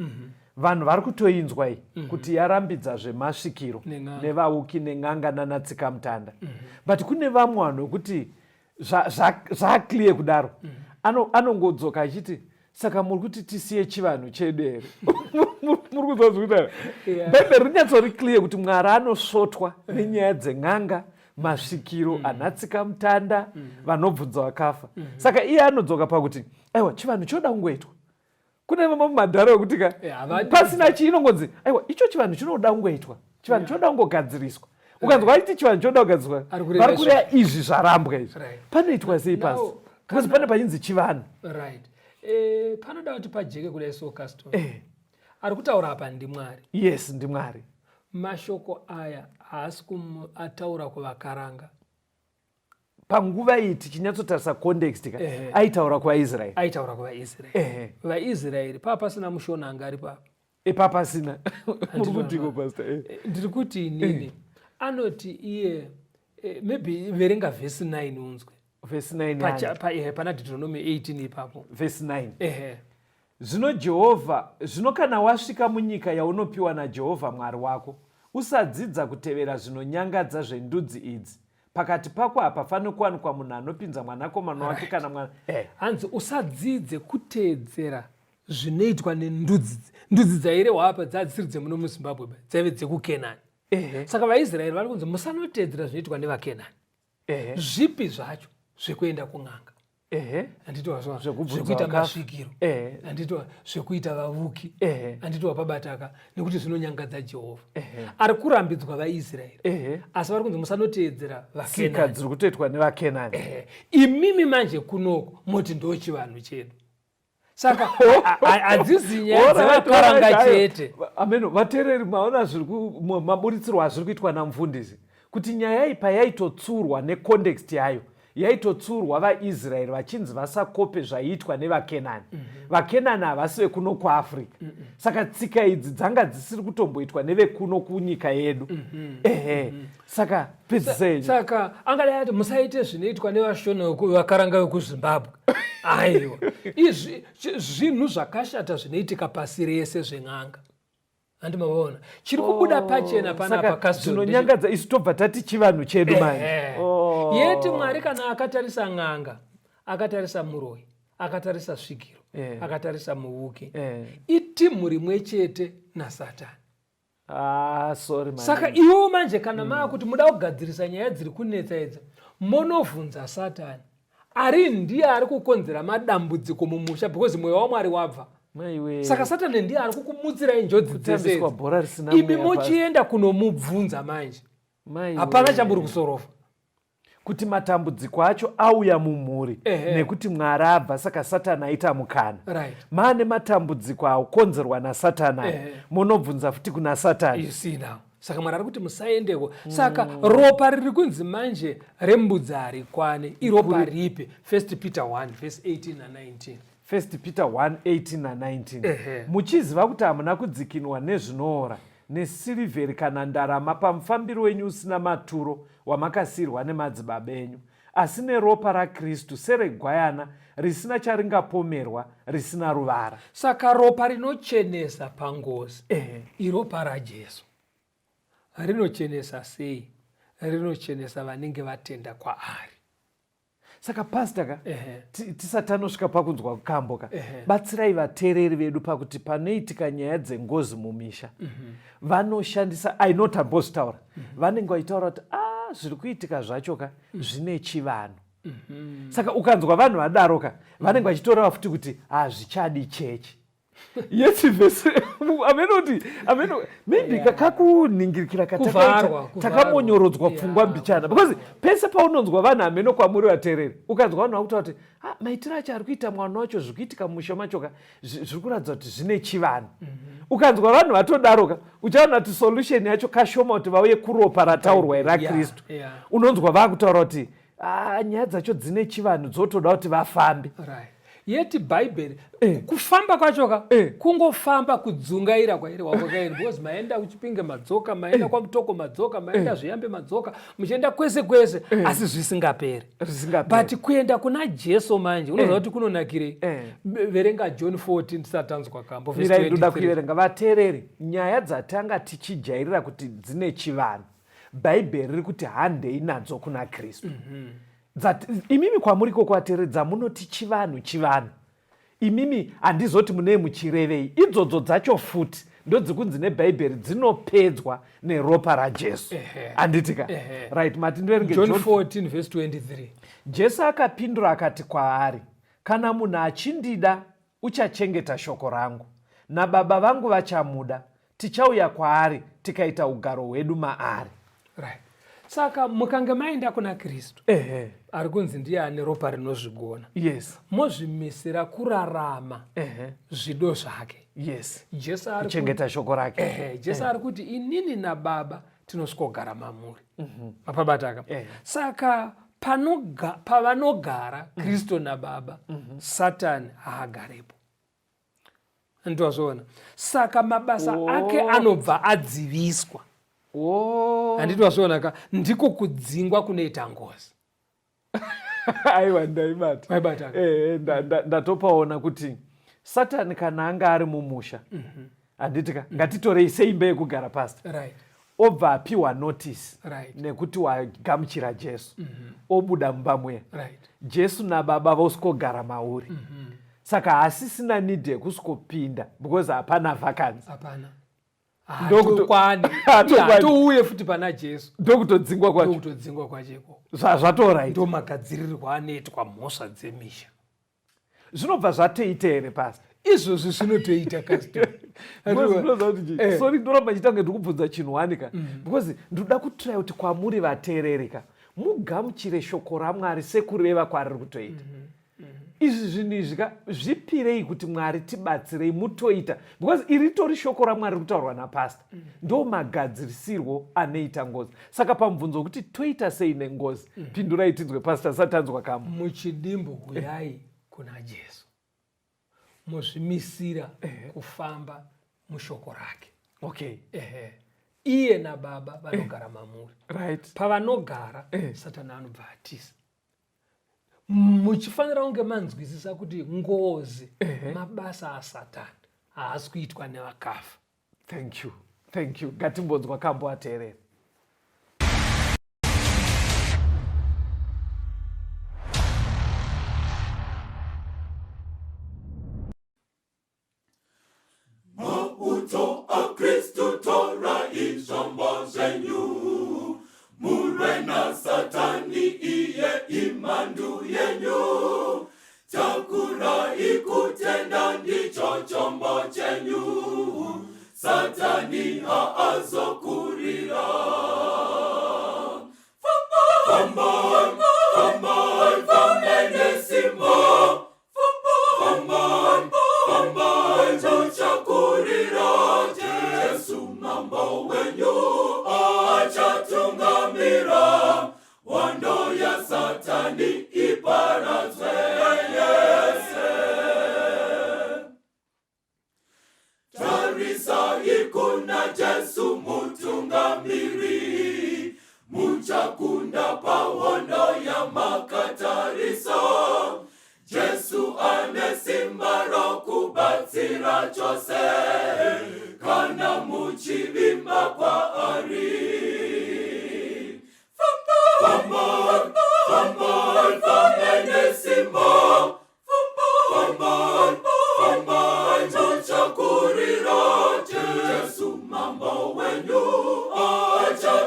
C: Vanhu vari kutoinzwa iyi kuti yarambidza zvemasvikiro nevauki nen'anga nanatsikamutanda. But kune vamwe vanhu vekuti zvaclear kudaro, anongodzoka achiti saka muri kuti tisiye chivanhu chedu here? Muri kunzwa zviri kutaura? Bhaibheri rinyatsori clear kuti Mwari anosvotwa nenyaya dzen'anga, masvikiro, anatsikamutanda, vanobvunza vakafa. Saka iye anodzoka pakuti aiwa, chivanhu choda kungoitwa. Kune vamwe madhara ekuti ka pasina chii inongonzi aiwa, icho chivanhu chinoda kungoitwa, chivanhu choda kungogadziriswa. Ukanzwa achiti chivanhu choda kugadziswa,
B: Ari kureva
C: vari kureva izvi zvarambwa izvi. Panoitwa sei,
B: Now,
C: pasi? Because pane pachinzi chivanhu.
B: Right. Panoda kuti pajeke kudai so, Caston. Ari kutaura apa ndiMwari.
C: Yes, ndiMwari.
B: Mashoko aya haasi ataura kuvakaranga.
C: Panguva iyi tichinyatsotarisa context ka, aitaura kuvaIsraeri.
B: Aitaura kuvaIsraeri. VaIsraeri paa pasina mushona anga ari papa.
C: Epapasina. Muri kutiko, Pastor?
B: Ndiri kuti inini anoti iye maybe verenga vhesi 9 unzwe.
C: Vhesi 9 yani?
B: Pana Deuteronomy 18 ipapo.
C: Vhesi 9. Zvino Jehovha, zvino kana wasvika munyika yaunopiwa naJehovha Mwari wako, usadzidza kutevera zvinonyangadza zvendudzi idzi. Pakati pako hapafaniri kuwanikwa munhu anopinza mwanakomana wake kana mwana.
B: Hanzi usadzidze kuteedzera zvinoitwa nendudzi. Ndudzi dzairehwa apa dzadzisiri dzemuno muZimbabwe ba, dzaive dzekuKenani. Saka vaIsraeri vari kunzi musanoteedzera zvinoitwa nevaKenani. Zvipi zvacho? Zvekuenda kun'anga. Handiti wazwa?
C: Zvekubvunza
B: Zvekuita
C: vakafa.
B: masvikiro. Handiti zvekuita vavuki. Handiti wapabataka, nekuti zvinonyangadza Jehovha. Ari kurambidzwa vaIsraeri. Asi vari kunzi musanoteedzera
C: Tsika
B: vaKenani.
C: dziri kutoitwa nevaKenani.
B: Imimi manje kunoko moti ndo chivanhu chedu. Saka hadzizi nyaya dzevakaranga chete.
C: Ameno vateereri, maona zviri maburitsirwo azviri kuitwa namufundisi, kuti nyaya iyi payaitotsurwa necontext yayo, yaitotsurwa vaIsraeri vachinzi vasakope zvaiitwa nevaKenani. VaKenani havasi vekuno kuAfrica. Saka tsika idzi dzanga dzisiri kutomboitwa nevekuno kunyika yedu. Saka pedzisei.
B: Saka angadai ati musaite zvinoitwa nevashona vakaranga vekuZimbabwe. Aiwa, izvi zvinhu zvakashata zvinoitika pasi rese zven'anga. Handi mavaona chiri kubuda pachena panapa,
C: Saka
B: Caston,
C: zvinonyangadza isu tobva tati chivanhu chedu manje.
B: Yeti Mwari kana akatarisa n'anga, akatarisa muroyi, akatarisa svikiro, akatarisa muvuki, itimu rimwe chete naSatani.
C: Sorry, man.
B: Saka iwo manje kana maakuti muda kugadzirisa nyaya dziri kunetsa idzi, monovhunza Satani ari ndiye ari kukonzera madambudziko mumusha, because mweya waMwari wabva.
C: Maiwe.
B: Saka Satani ndiye ari kukumutsirai njodzi dzese
C: Kutambiswa
B: idzi.
C: bhora risina
B: Imi
C: mweya pasi.
B: mochienda kunomubvunza manje.
C: Maiwe.
B: Hapana chamuri kusorofa.
C: Kuti matambudziko acho auya mumhuri nekuti Mwari abva, saka Satani aita mukana. Maane matambudziko akonzerwa naSatani aya. Munobvunza futi kuna Satani.
B: You see now. Saka Mwari ari kuti musaendeko. Saka ropa riri kunzi manje rembudzi harikwane, iropa ripi? 1 Peter 1 verse 18 na 19.
C: 1 Peter 1 18 na 19. Muchiziva kuti hamuna kudzikinwa nezvinoora, nesirivheri kana ndarama, pamufambiro wenyu usina maturo wamakasiyirwa nemadzibaba enyu, asi neropa raKristu, seregwayana risina charingapomerwa, risina ruvara.
B: Saka ropa rinochenesa pangozi iropa raJesu. Rinochenesa sei? Rinochenesa vanenge vatenda kwaari.
C: Saka pasta ka, tisati tanosvika pakunzwa kambo ka, batsirai vateereri vedu pakuti panoitika nyaya dzengozi mumisha vanoshandisa, I know tambozvitaura, vanenge vachitaura kuti a zviri kuitika zvacho ka zvine chivanhu. Saka ukanzwa vanhu vadaro ka, vanenge vachitoreva futi kuti hazvichadi chechi. Yes, vese ameno kuti ameno maybe kakuningirikira katakaita takamonyorodzwa pfungwa mbichana, because pese paunonzwa vanhu ameno kwamuri vateereri, ukanzwa vanhu vakutaura kuti ah, maitiro acho ari kuita mwana wacho, zviri kuitika mumusha macho ka zviri kuratidza kuti zvine chivanhu. Ukanzwa vanhu vatodaroka, uchaona kuti solution yacho kashoma kuti vauye kuropa rataurwa raKristu. Unonzwa vakutaura kuti ah, nyaya dzacho dzine chivanhu, dzotoda kuti vafambe.
B: Right. Yeti Bhaibheri kufamba kwacho ka kungofamba kudzungaira kwairi wakwakairi, because maenda kuChipinge madzoka, maenda kwaMutoko madzoka, maenda Zviyambe madzoka, muchienda kwese kwese, asi zvisingaperi.
C: Zvisingaperi.
B: But kuenda kuna Jesu manje unoziva kuti kunonakirei. Verenga John 14 tisati tanzwa kambo, verse
C: Mirai, ndoda
B: 23.
C: Kuiverenga. Vateereri, nyaya dzatanga tichijairira kuti dzine chivanhu, Bhaibheri riri kuti handei nadzo kuna Kristu. Imimi kwamuri ikoko vateereri, dzamunoti chivanhu chivanhu, imimi handizoti munee muchirevei. Idzodzo dzacho futi ndodzikunzi neBhaibheri dzinopedzwa neropa raJesu, handiti ka? Right, mati ndiverenge.
B: John 14 verse 23.
C: Jesu akapindura akati kwaari, "Kana munhu achindida, uchachengeta shoko rangu, naBaba vangu vachamuda, tichauya kwaari tikaita ugaro hwedu maari."
B: Right. Saka mukange maenda kuna Kristu, ari kunzi ndiye ane ropa rinozvigona, mozvimisira kurarama zvido zvake. Jesu ari
C: Kuchengeta shoko rake.
B: Ehe, Jesu ari kuti inini naBaba tinosvikogara mamuri. Mapabataka? Saka pavanogara Kristu naBaba, Satani haagarepo. Ndozviona. Saka mabasa ake anobva adziviswa. Handiti wazviona ka? Ndiko kudzingwa kunoita ngozi.
C: Aiwa, ndaibata.
B: Waibata.
C: Ndatopaona kuti Satani kana anga ari mumusha, handiti ka, ngatitorei seimba yekugara, pasta, obva apiwa notice nekuti wagamuchira Jesu, obuda mumba muya, Jesu naBaba vosvikogara mauri. Saka haasisina need yekusvikopinda because hapana vacancy.
B: Hapana. Hatokwani.
C: Hatokwani.
B: Hatouye futi pana Jesu.
C: Ndokutodzingwa kwacho.
B: Ndokutodzingwa kwacho ikoko.
C: Zvatoright.
B: Ndo magadzirirwo anoitwa mhosva dzemisha.
C: Zvinobva zvatoita here, pasta?
B: Izvozvi zvinotoita custom.
C: Sorry, ndoramba ndichiita kunge ndikubvunza chinhu wanika, because ndoda kutry kuti kwamuri vateereri ka, mugamuchire shoko raMwari sekureva kwariri kutoita. Izvi zvinhu izvi ka, zvipirei kuti Mwari tibatsirei mutoita, because iri ritori shoko raMwari riri kutaurwa napasta. Ndo magadzirisirwo anoita ngozi. Saka pamubvunzo wekuti toita sei nengozi, pindurai tinzwe, pasta, satanzwa kamwe.
B: Muchidimbu, huyai kuna Jesu, mozvimisira kufamba mushoko rake. Ehe, iye naBaba vanogara mamuri. Pavanogara, Satani anobva atisa. Muchifanira kunge manzwisisa kuti ngozi mabasa aSatani, haasi kuitwa nevakafa.
C: Thank you, thank you. Ngatimbonzwa kambo ateerera.
A: Mauto aKristu, torai zvombo zvenyu, murwe naSatani, iye imhandu yenyu. Takurai kutenda, ndicho chombo chenyu, Satani haazokurirai.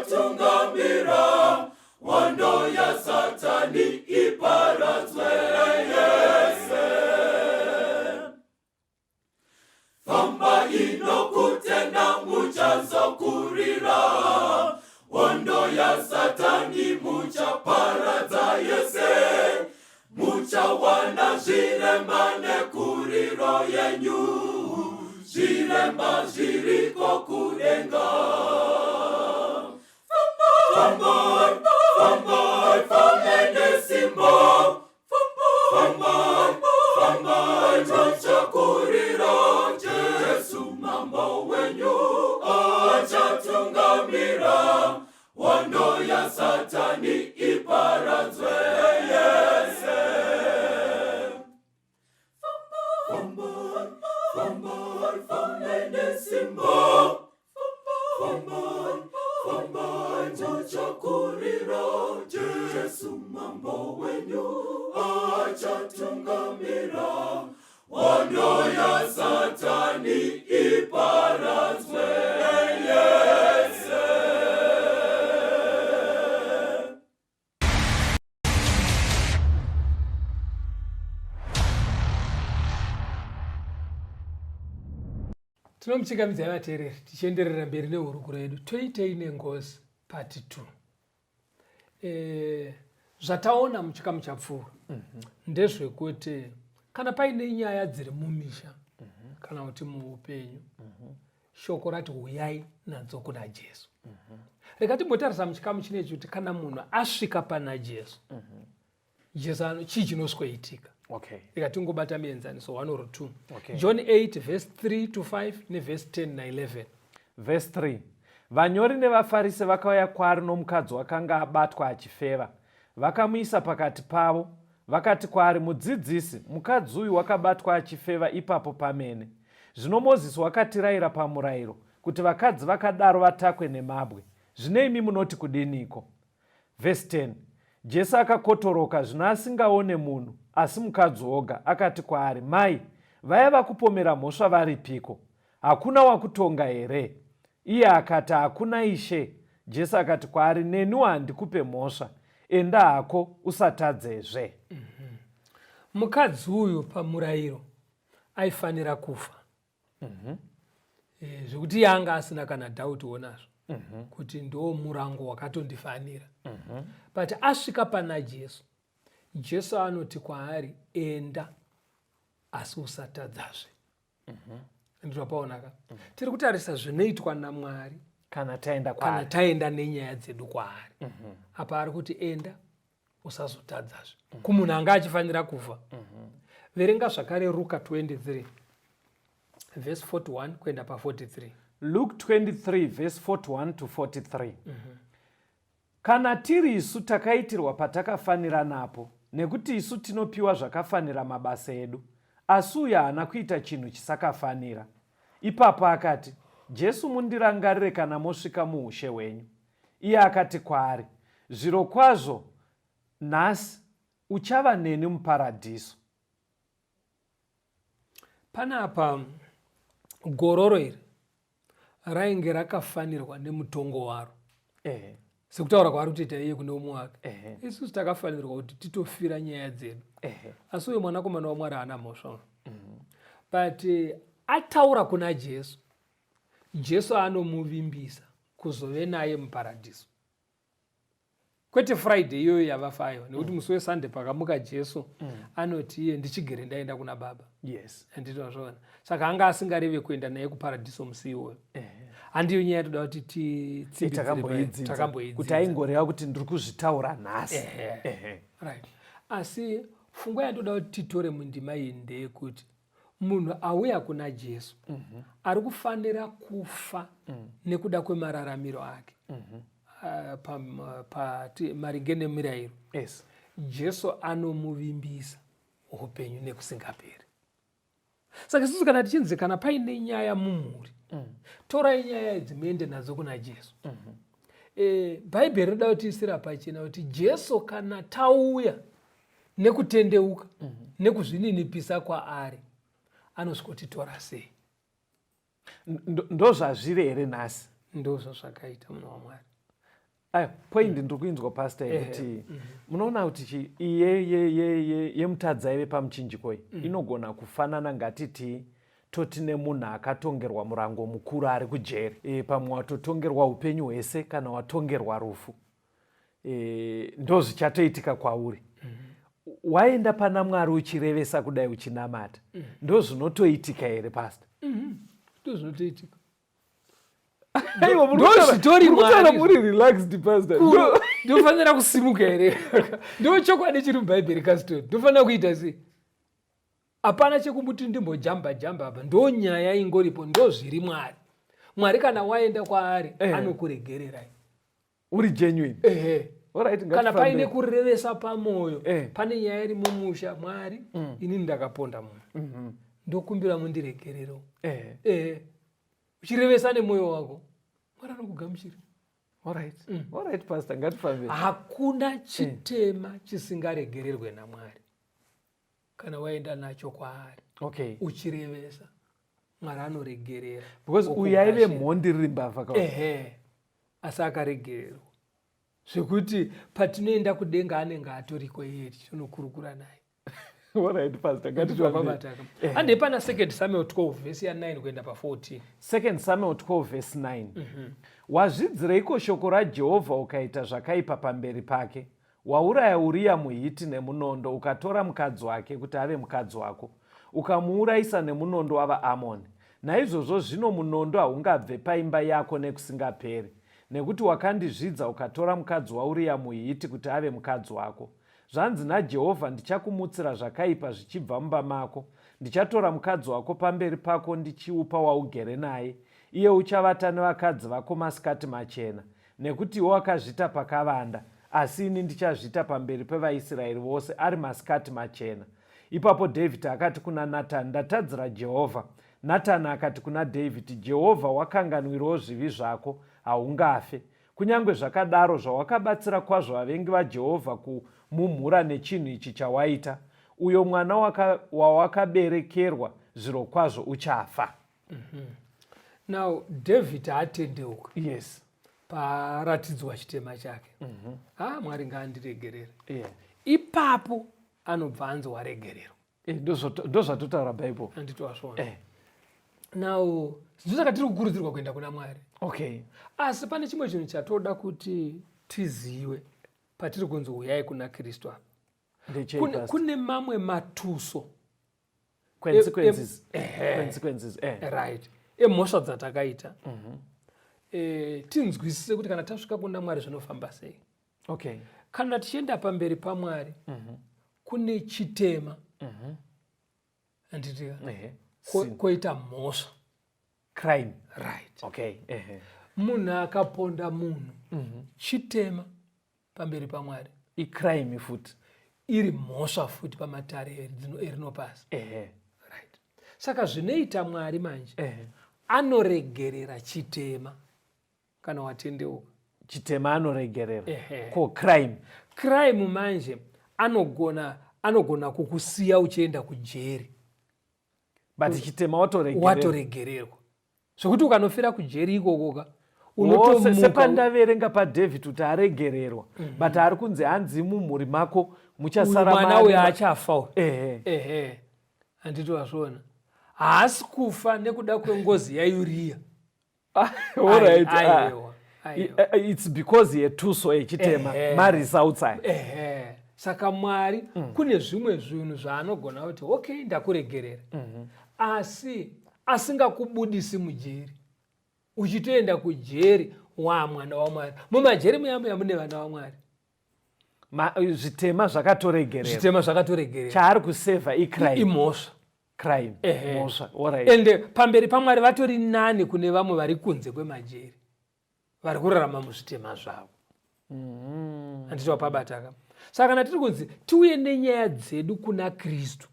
A: Achatungamira hondo yaSatani iparadzwe yese. Famba inokutenda muchazokurira hondo yaSatani muchaparadza yese. Muchawana zvirema nekuriro yenyu, zvirema zviriko kudenga. Fambai, fambai, fambai nesimba. Fambai, fambai, muchakurira Jesu mambo wenyu achatungamira hondo yaSatani iparadzwe yese. Fambai, fambai, fambai nesimba. Fambai, fambai, muchakurira Jesu mambo wenyu achatungamira hondo yaSatani iparadzwe yese.
B: Tinomuchingamidzai vateereri tichienderera mberi nehurukuro yedu Toitei Nengozi Part 2. E, zvataona muchikamu chapfuura ndezvekuti kana paine nyaya dziri mumisha kana kuti muupenyu, shoko rati huyai nadzo kuna Jesu. Rega timbotarisa muchikamu chinechi kuti kana munhu asvika pana Jesu, Jesu ano chii chinosweitika. Rega tingobata mienzaniso 1 or 2. John 8 verse 3 to 5 neverse 10 na11.
C: Verse 3: Vanyori nevaFarise vakauya kwaari nomukadzi wakanga abatwa achifeva. Vakamuisa pakati pavo, vakati kwaari, Mudzidzisi, mukadzi uyu wakabatwa achifeva ipapo pamene. Zvino Mozisi wakatirayira pamurayiro, kuti vakadzi vakadaro vatakwe nemabwe. Zvino imi munoti kudiniko? Verse 10: Jesu akakotoroka zvino asingaone munhu, asi mukadzi woga, akati kwaari, Mai, vaya vakupomera mhosva varipiko? Hakuna wakutonga here? Iye akati, Hakuna, Ishe. Jesu akati kwaari, Neniwo handikupe mhosva. Enda hako, usatadzezve.
B: Mukadzi uyu pamurayiro aifanira kufa. Zvekuti iye anga asina kana doubt wonazvo kuti ndo murango wakatondifanira. But asvika pana Jesu, Jesu anoti kwaari, enda asi usatadzazve. Ndinopaonaka. Tiri kutarisa zvinoitwa naMwari
C: kana taenda
B: kana
C: kwaari.
B: Taenda nenyaya dzedu kwaari. Apa ari kuti enda usazotadzazve kumunhu anga achifanira kufa. Verenga zvakare Ruka 23 verse 41 kuenda pa43.
C: Luke 23 verse 41 to 43. Kana tiri isu, takaitirwa patakafanira napo, nekuti isu tinopiwa zvakafanira mabasa edu, asi uyu haana kuita chinhu chisakafanira. Ipapo akati, Jesu, mundirangarire kana mosvika muushe hwenyu. Iye akati kwaari, Zvirokwazvo nhasi uchava neni muparadhiso.
B: Panapa gororo iri rainge rakafanirwa nemutongo waro sekutaura kwaari kutoita iye kune umwe wake. Isusu takafanirwa kuti titofira nyaya dzedu, asi uyo mwanakomana waMwari haana mhosva. But ataura kuna Jesu, Jesu anomuvimbisa kuzove naye muparadhiso, kwete Friday iyoyo yavafayo, nekuti musi weSunday pakamuka Jesu anoti iye, "Ndichigere ndaenda kuna Baba." Anditozvaona. Saka anga asingareve kuenda naye kuparadhiso musi iwoyo. Handiyo nyaya toda kuti titsimbidzire.
C: Takamboidzidza kuti
B: Takamboidzidza.
C: Aingoreva kuti ndiri kuzvitaura nhasi.
B: Right, asi pfungwa yandoda kuti titore mundima iyi ndeyekuti munhu auya kuna Jesu ari kufanira kufa nekuda kwemararamiro ake maringe nemirayiro, Jesu anomuvimbisa upenyu nekusingaperi. Saka isusu kana tichinzi kana paine nyaya mumhuri, torai nyaya idzi muende nadzo kuna Jesu. Bhaibheri rinoda kutiisira pachena kuti Jesu, kana tauya nekutendeuka nekuzvininipisa kwaari, anosvikotitora sei.
C: Ndozvazviri here nhasi?
B: Ndozvazvakaita, munhu waMwari.
C: Ayo point ndiri kuinzwa, pastor, yekuti munoona kuti chi yemutadzi aive pamuchinjiko iyi inogona kufanana, ngatiti toti nemunhu akatongerwa murango mukuru ari kujeri, pamwe watotongerwa upenyu hwese kana watongerwa rufu, ndo zvichatoitika kwauri. Waenda pana Mwari uchirevesa kudai, uchinamata, ndo zvinotoitika here, pastor?
B: Ndo zvinotoitika.
C: Aiwa, muri
B: Ndo zvitori
C: kutaura
B: Mwari.
C: muri relaxed, pastor.
B: Ndofanira kusimuka here? Ndo chokwadi chiri mubhaibheri kastori. Ndofanira kuita sei? Hapana chekumuti ndimbojamba jamba apa. Ndo nyaya ingoripo, ndo zviri Mwari. Mwari kana waenda kwaari anokuregererai.
C: Uri genuine.
B: Ehe.
C: Alright,
B: Kana
C: ngatifambe.
B: paine kurevesa pamwoyo, pane nyaya iri mumusha, Mwari, inini ndakaponda munhu, ndokumbira mundiregerero. Ehe, uchirevesa nemwoyo wako, Mwari anokugamuchira.
C: Alright, pastor, ngatifambe.
B: Hakuna chitema chisingaregererwe naMwari kana waenda nacho kwaari uchirevesa. Mwari anoregerera.
C: Because uyu aive
B: Okugamuchira.
C: mhondi, riri mbavha ka.
B: Ehe, asi akaregererwa zvekuti patinoenda kudenga anenge atoriko iye, tichinokurukura naye.
C: Alright, pastor, ngatifambe.
B: Pabataka handei pana 2 Samuel 12 vhesi ya9 kuenda pa14.
C: 2 Samuel 12 verse 9. Wazvidzireiko shoko raJehovha ukaita zvakaipa pamberi pake? Wauraya Uriya muHiti nemunondo, ukatora mukadzi wake kuti ave mukadzi wako, ukamuurayisa nemunondo wavaAmoni. Naizvozvo zvino munondo haungabve paimba yako nekusingaperi, nekuti wakandizvidza ukatora mukadzi waUriya muHiti kuti ave mukadzi wako. Zvanzi naJehovha: Ndichakumutsira zvakaipa zvichibva mumba mako. Ndichatora mukadzi wako pamberi pako ndichiupa waugere naye. Iye uchavata nevakadzi vako masikati machena, nekuti iwe wakazviita pakavanda, asi ini ndichazviita pamberi pevaIsraeri vose ari masikati machena. Ipapo Dhavhidhi akati kuna Natani, "Ndatadzira Jehovha." Natani akati kuna Dhavhidhi, "Jehovha wakanganwirawo zvivi zvako, haungafe. Kunyange zvakadaro, zvawakabatsira kwazvo vavengi vaJehovha kumumhura nechinhu ichi chawaita, uyo mwana wawakaberekerwa zvirokwazvo uchafa."
B: Now David atendeuka paratidzwa chitema chake. Ah, Mwari ngaandiregerere. Ipapo anobva anzi waregererwa.
C: Ndo zvatotaura Bhaibheri.
B: Handiti wazviona? Now ndosaka tiri kukurudzirwa kuenda kuna Mwari. Asi pane chimwe chinhu chatoda kuti tizive patiri kunzi uyai kuna Kristu apa.
C: Ndechei,
B: Kune,
C: Pastor?
B: kune mamwe matuso.
C: Consequences.
B: Ehe.
C: Consequences.
B: Right, emhosva dzatakaita. Tinzwisise kuti kana tasvika kuna Mwari zvinofamba sei. Kana tichienda pamberi paMwari kune chitema, handitika?
C: Ehe.
B: Koita mhosva.
C: Crime.
B: Right.
C: Okay, ehe.
B: Munhu akaponda munhu, chitema pamberi paMwari.
C: Icrime futi.
B: Iri mhosva futi pamatare erinopasi. Right, saka zvinoita Mwari manje, anoregerera chitema kana watendeuka.
C: Chitema anoregerera.
B: Ehe.
C: Ko crime?
B: Crime manje anogona kukusiya uchienda kujeri.
C: But chitema watoregerera.
B: Watoregererwa zvokuti ukanofira kujeri ikokoka,
C: Oh, sepandaverenga paDavid kuti aregererwa, but ari kunzi hanzi mumhuri mako muchasara
B: mwana uyo achafa uyu.
C: Ehe.
B: Ehe, handiti wazviona? Haasi kufa nekuda kwengozi yaUriya.
C: Alright, ah.
B: Aiwa, aiwa.
C: It's because yetuso yechitema. Maresults aya.
B: Ehe, saka Mwari kune zvimwe zvinhu zvaanogona kuti okay, ndakuregerera, asi asingakubudisi mujeri uchitoenda kujeri wamwana waMwari. Mumajeri muya muya mune vana vaMwari.
C: Zvitema zvakatoregererwa.
B: Zvitema zvakatoregerera.
C: Chaari kusevha icrime.
B: Imhosva.
C: Crime.
B: Ehe.
C: Mhosva, alright.
B: Ende pamberi paMwari vatori nani kune vamwe vari kunze kwemajeri vari kurarama muzvitema zvavo. Handiti wapabataka? Saka kana tiri kunzi tiuye nenyaya dzedu kuna Kristu,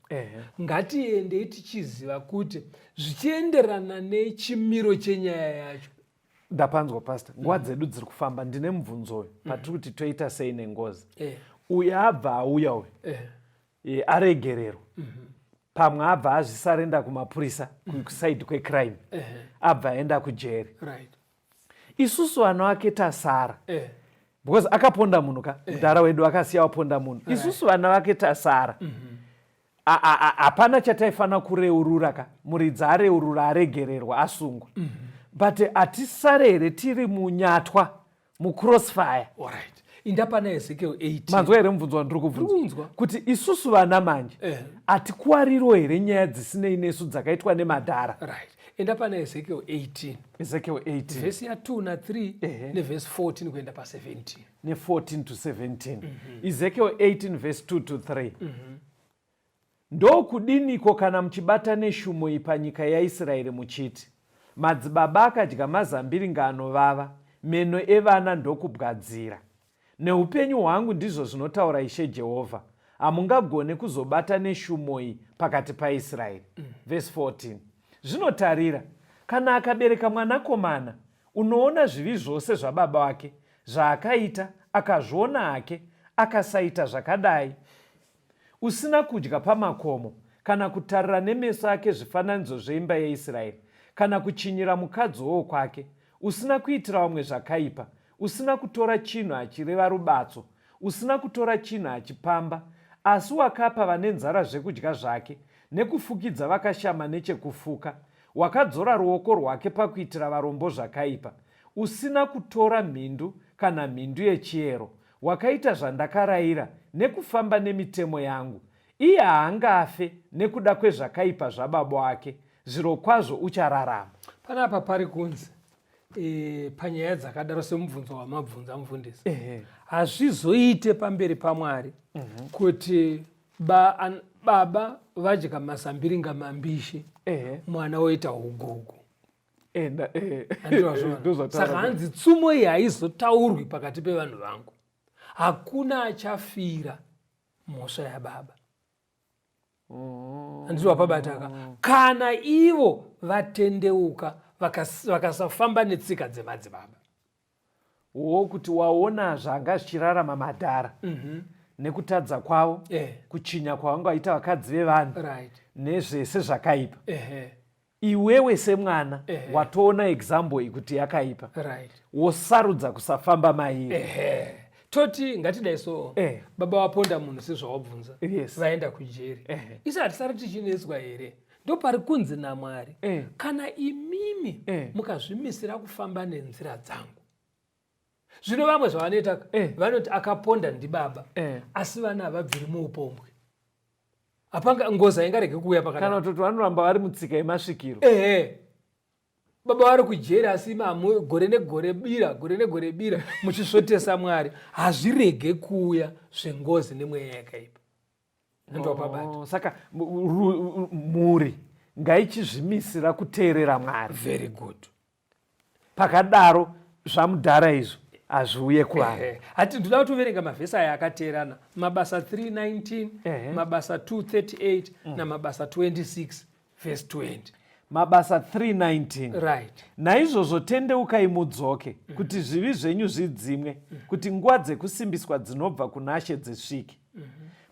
B: ngatiendei tichiziva kuti zvichienderana nechimiro chenyaya yacho.
C: Ndapanzwa, pastor. Nguva dzedu dziri kufamba. Ndine mubvunzo uyu patiri kuti toita sei nengozi. Uyu abva auya uyu, aregererwa, pamwe abva azvisarenda kumapurisa kuside kwecrime, abva aenda kujeri. Isusu vana vake tasara. Because akaponda munhu ka, mudhara wedu akasiya waponda munhu, isusu vana vake tasara. Hapana chataifanira kureurura ka, muridzi areurura, aregererwa, asungwa. But hatisare here tiri munyatwa, mucrossfire?
B: Alright, inda pana Ezekiel 18.
C: Manzwa here mubvunzo wandiri kubvunza?
B: Ndirikunzwa.
C: Kuti isusu vana manje hatikuwariro here nyaya dzisinei nesu dzakaitwa nemadhara?
B: Right, enda pana Ezekiel 18.
C: Ezekiel 18.
B: Vhesi ya2 na3 nevhesi 14 kuenda pa17.
C: Ne14 to 17. Ezekiel 18 verse 2 to 3. Ndokudiniko kana muchibata neshumo iyi panyika yaIsraeri muchiti, 'Madzibaba akadya mazambiringa anovava, meno evana ndokubwadzira'? Neupenyu hwangu, ndizvo zvinotaura Ishe Jehovha, hamungagone kuzobata neshumo iyi pakati paIsraeri. Vhesi 14. Zvinotarira, kana akabereka mwanakomana, unoona zvivi zvose zvababa wake zvaakaita, akazviona hake, akasaita zvakadai, usina kudya pamakomo, kana kutarira nemeso ake zvifananidzo zveimba yaIsraeri, kana kuchinyira mukadzi wowokwake, usina kuitira vamwe zvakaipa, usina kutora chinhu achireva rubatso, usina kutora chinhu achipamba, asi wakapa vane nzara zvekudya zvake, nekufukidza vakashama nechekufuka, wakadzora ruoko rwake pakuitira varombo zvakaipa, usina kutora mhindu kana mhindu yechiyero, wakaita zvandakarayira nekufamba nemitemo yangu, iye haangafe nekuda kwezvakaipa zvababa wake, zvirokwazvo uchararama.
B: Panapa pari kunzi panyaya dzakadaro, semubvunzo wamabvunza, mufundisi, hazvizoite pamberi paMwari kuti baba vadya mazambiringa mambishi, mwana woita ugugu. Handizvazvona?
C: Ndozvataura.
B: Saka hanzi tsumo iyi haizotaurwi pakati pevanhu vangu. Hakuna achafira mhosva yababa. Handiti wapabataka? Kana ivo vatendeuka, vakasafamba netsika dzemadzibaba.
C: Wo kuti waona zvanga zvichirarama madhara nekutadza kwavo, kuchinya kwavanga vaita vakadzi vevanhu, nezvese zvakaipa, iwewe semwana watoona example iyi kuti yakaipa, wosarudza kusafamba mairi.
B: Ehe, toti ngatidai so, baba vaponda munhu sezvawabvunza, vaenda kujeri. Isi hatisari tichinetswa here? Ndopari kunzi naMwari, kana imimi mukazvimisira kufamba nenzira dzangu. Zvino vamwe zvavanoita, vanoti akaponda ndibaba, asi vana havabviri muupombwe. Hapanga ngozi haingarege kuuya pakadai.
C: Kana kutoti vanoramba vari mutsika yemasvikiro.
B: Ehe, baba vari kujeri, asi imamu gore negore bira, gore negore bira, muchisvotesa Mwari. Hazvirege kuuya zvengozi nemweya yakaipa. Ndopabata.
C: Oh, saka mhuri ngaichizvimisira kuteerera Mwari.
B: Very good.
C: Pakadaro zvamudhara izvo hazviuye kuvanhu.
B: Ehe. Hati ndoda kutoverenga mavhesi aya akateerana: Mabasa 319, Mabasa 238 naMabasa 26 vhesi 20.
C: Mabasa 319.
B: Right.
C: Naizvozvo tendeukai mudzoke, kuti zvivi zvenyu zvidzimwe, kuti nguva dzekusimbiswa dzinobva kuna She dzisvike.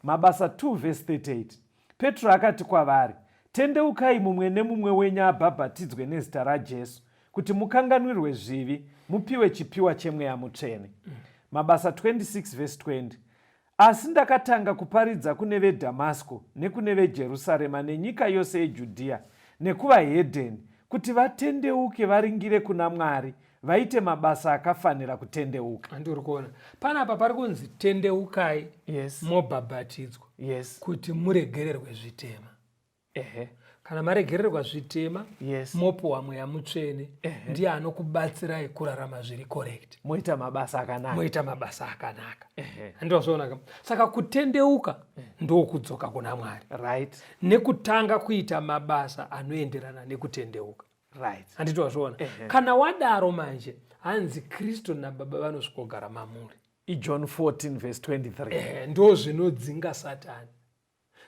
C: Mabasa 2 vhesi 38. Petro akati kwavari, "Tendeukai, mumwe nemumwe wenyu abhabhatidzwe nezita raJesu kuti mukanganwirwe zvivi, mupiwe chipiwa cheMweya Mutsvene." Mabasa 26 vhesi 20. Asi ndakatanga kuparidza kune veDhamasiko nekune veJerusarema nenyika yose yeJudhiya nekuvahedheni, kuti vatendeuke varingire kuna Mwari, vaite mabasa akafanira kutendeuka.
B: Handiri kuona panapa pari kunzi tendeukai, mobhabhatidzwa kuti muregererwe zvitema. Kana maregererwa zvitema, mopuwa Mweya Mutsvene. Ndiye anokubatsirai kurarama zviri correct.
C: Moita mabasa akanaka.
B: Moita mabasa akanaka. Handizvazvoonaka? Saka kutendeuka ndokudzoka kuna Mwari nekutanga kuita mabasa anoenderana nekutendeuka. Handiti wazviona? Kana wadaro manje, hanzi Kristu nababa vanosvikogara mamuri.
C: IJohn 14 verse 23.
B: Ndo zvinodzinga Satani,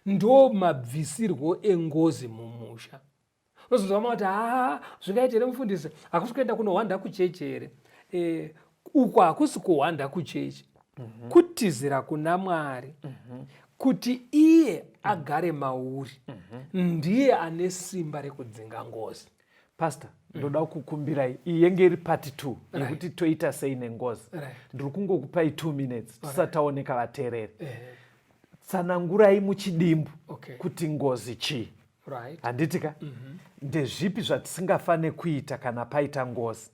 B: ndo mabvisirwo engozi mumusha. Unozonzwa vamwe vati, "Haa, zvingaite here mufundisi? Hakusi kuenda kunohwanda kuchechi here?" Uku hakusi kuhwanda kuchechi. Kutizira kuna Mwari kuti iye agare mauri. Ndiye ane simba rekudzinga ngozi.
C: Pastor, ndoda kukumbirai, iyi yenge iri part 2 yekuti toita sei nengozi. Ndiri kungokupai 2 minutes tisati taoneka vateereri. Tsanangurai muchidimbu kuti ngozi chii. Handiti ka? Ndezvipi zvatisingafane kuita kana paita ngozi?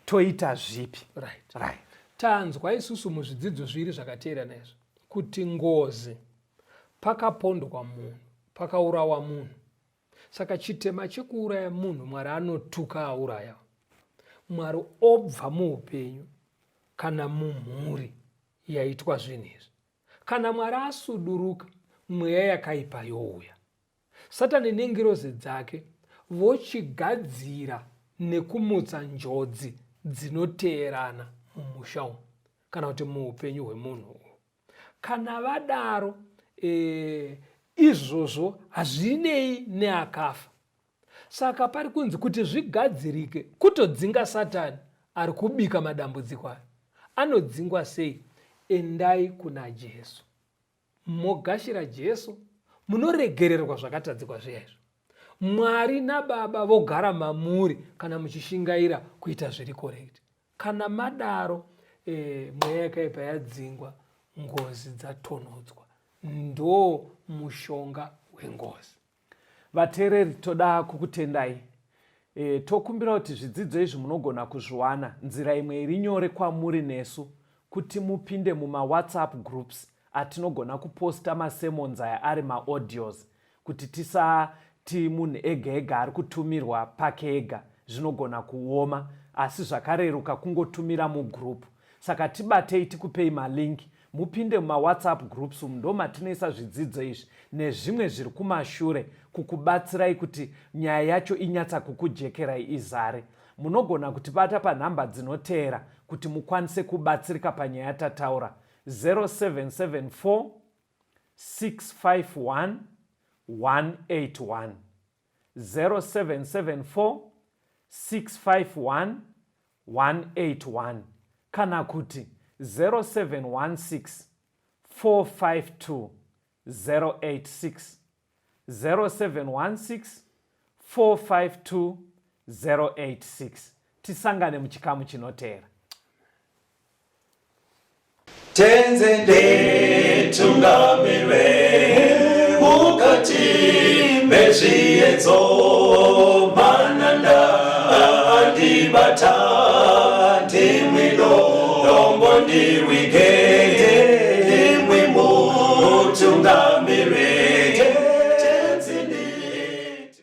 C: Toita zvipi?
B: Right. Tanzwa isusu muzvidzidzo zviri zvakateerana izvo kuti ngozi pakapondwa munhu, pakaurawa munhu. Saka chitema chekuuraya munhu, Mwari anotuka auraya. Mwari obva muupenyu kana mumhuri yaitwa zvinhu izvi. Kana Mwari asuduruka, mweya yakaipa youya. Satani nengirozi dzake vochigadzira nekumutsa njodzi dzinoteerana mumusha umu kana kuti muupenyu hwemunhu uhu. Kana vadaro, izvozvo hazvinei neakafa. Saka pari kunzi kuti zvigadzirike kutodzinga Satani ari kubika madambudziko ayo. Anodzingwa sei? Endai kuna Jesu. Mogashira Jesu, munoregererwa zvakatadzikwa zviya izvo. Mwari naBaba vogara mamuri kana muchishingaira kuita zviri correct. Kana madaro, mweya yakaipa yadzingwa, ngozi dzatonhodzwa. Ndo mushonga wengozi.
C: Vateereri, toda kukutendai. Tokumbira kuti zvidzidzo izvi munogona kuzviwana nzira imwe iri nyore kwamuri nesu kuti mupinde mumaWhatsApp groups atinogona kuposta masermons aya ari maaudios, kuti tisati munhu ega ega ari kutumirwa pake ega, zvinogona kuoma, asi zvakareruka kungotumira mugroup. Saka tibatei tikupei malink mupinde mumaWhatsApp groups umu, ndo matinoisa zvidzidzo izvi nezvimwe zviri kumashure kukubatsirai kuti nyaya yacho inyatsa kukujekerai izare. Munogona kutibata panhamba dzinoteera kuti mukwanise kubatsirika panyaya yatataura: 0774 651 181, 0774 651 181, kana kuti 0716 452 086, 0716 452 086. Tisangane muchikamu chinoteera.
A: Tenze nditungamire mukati mezviedzo, mananda andibata, ndimwino dombo ndiwige.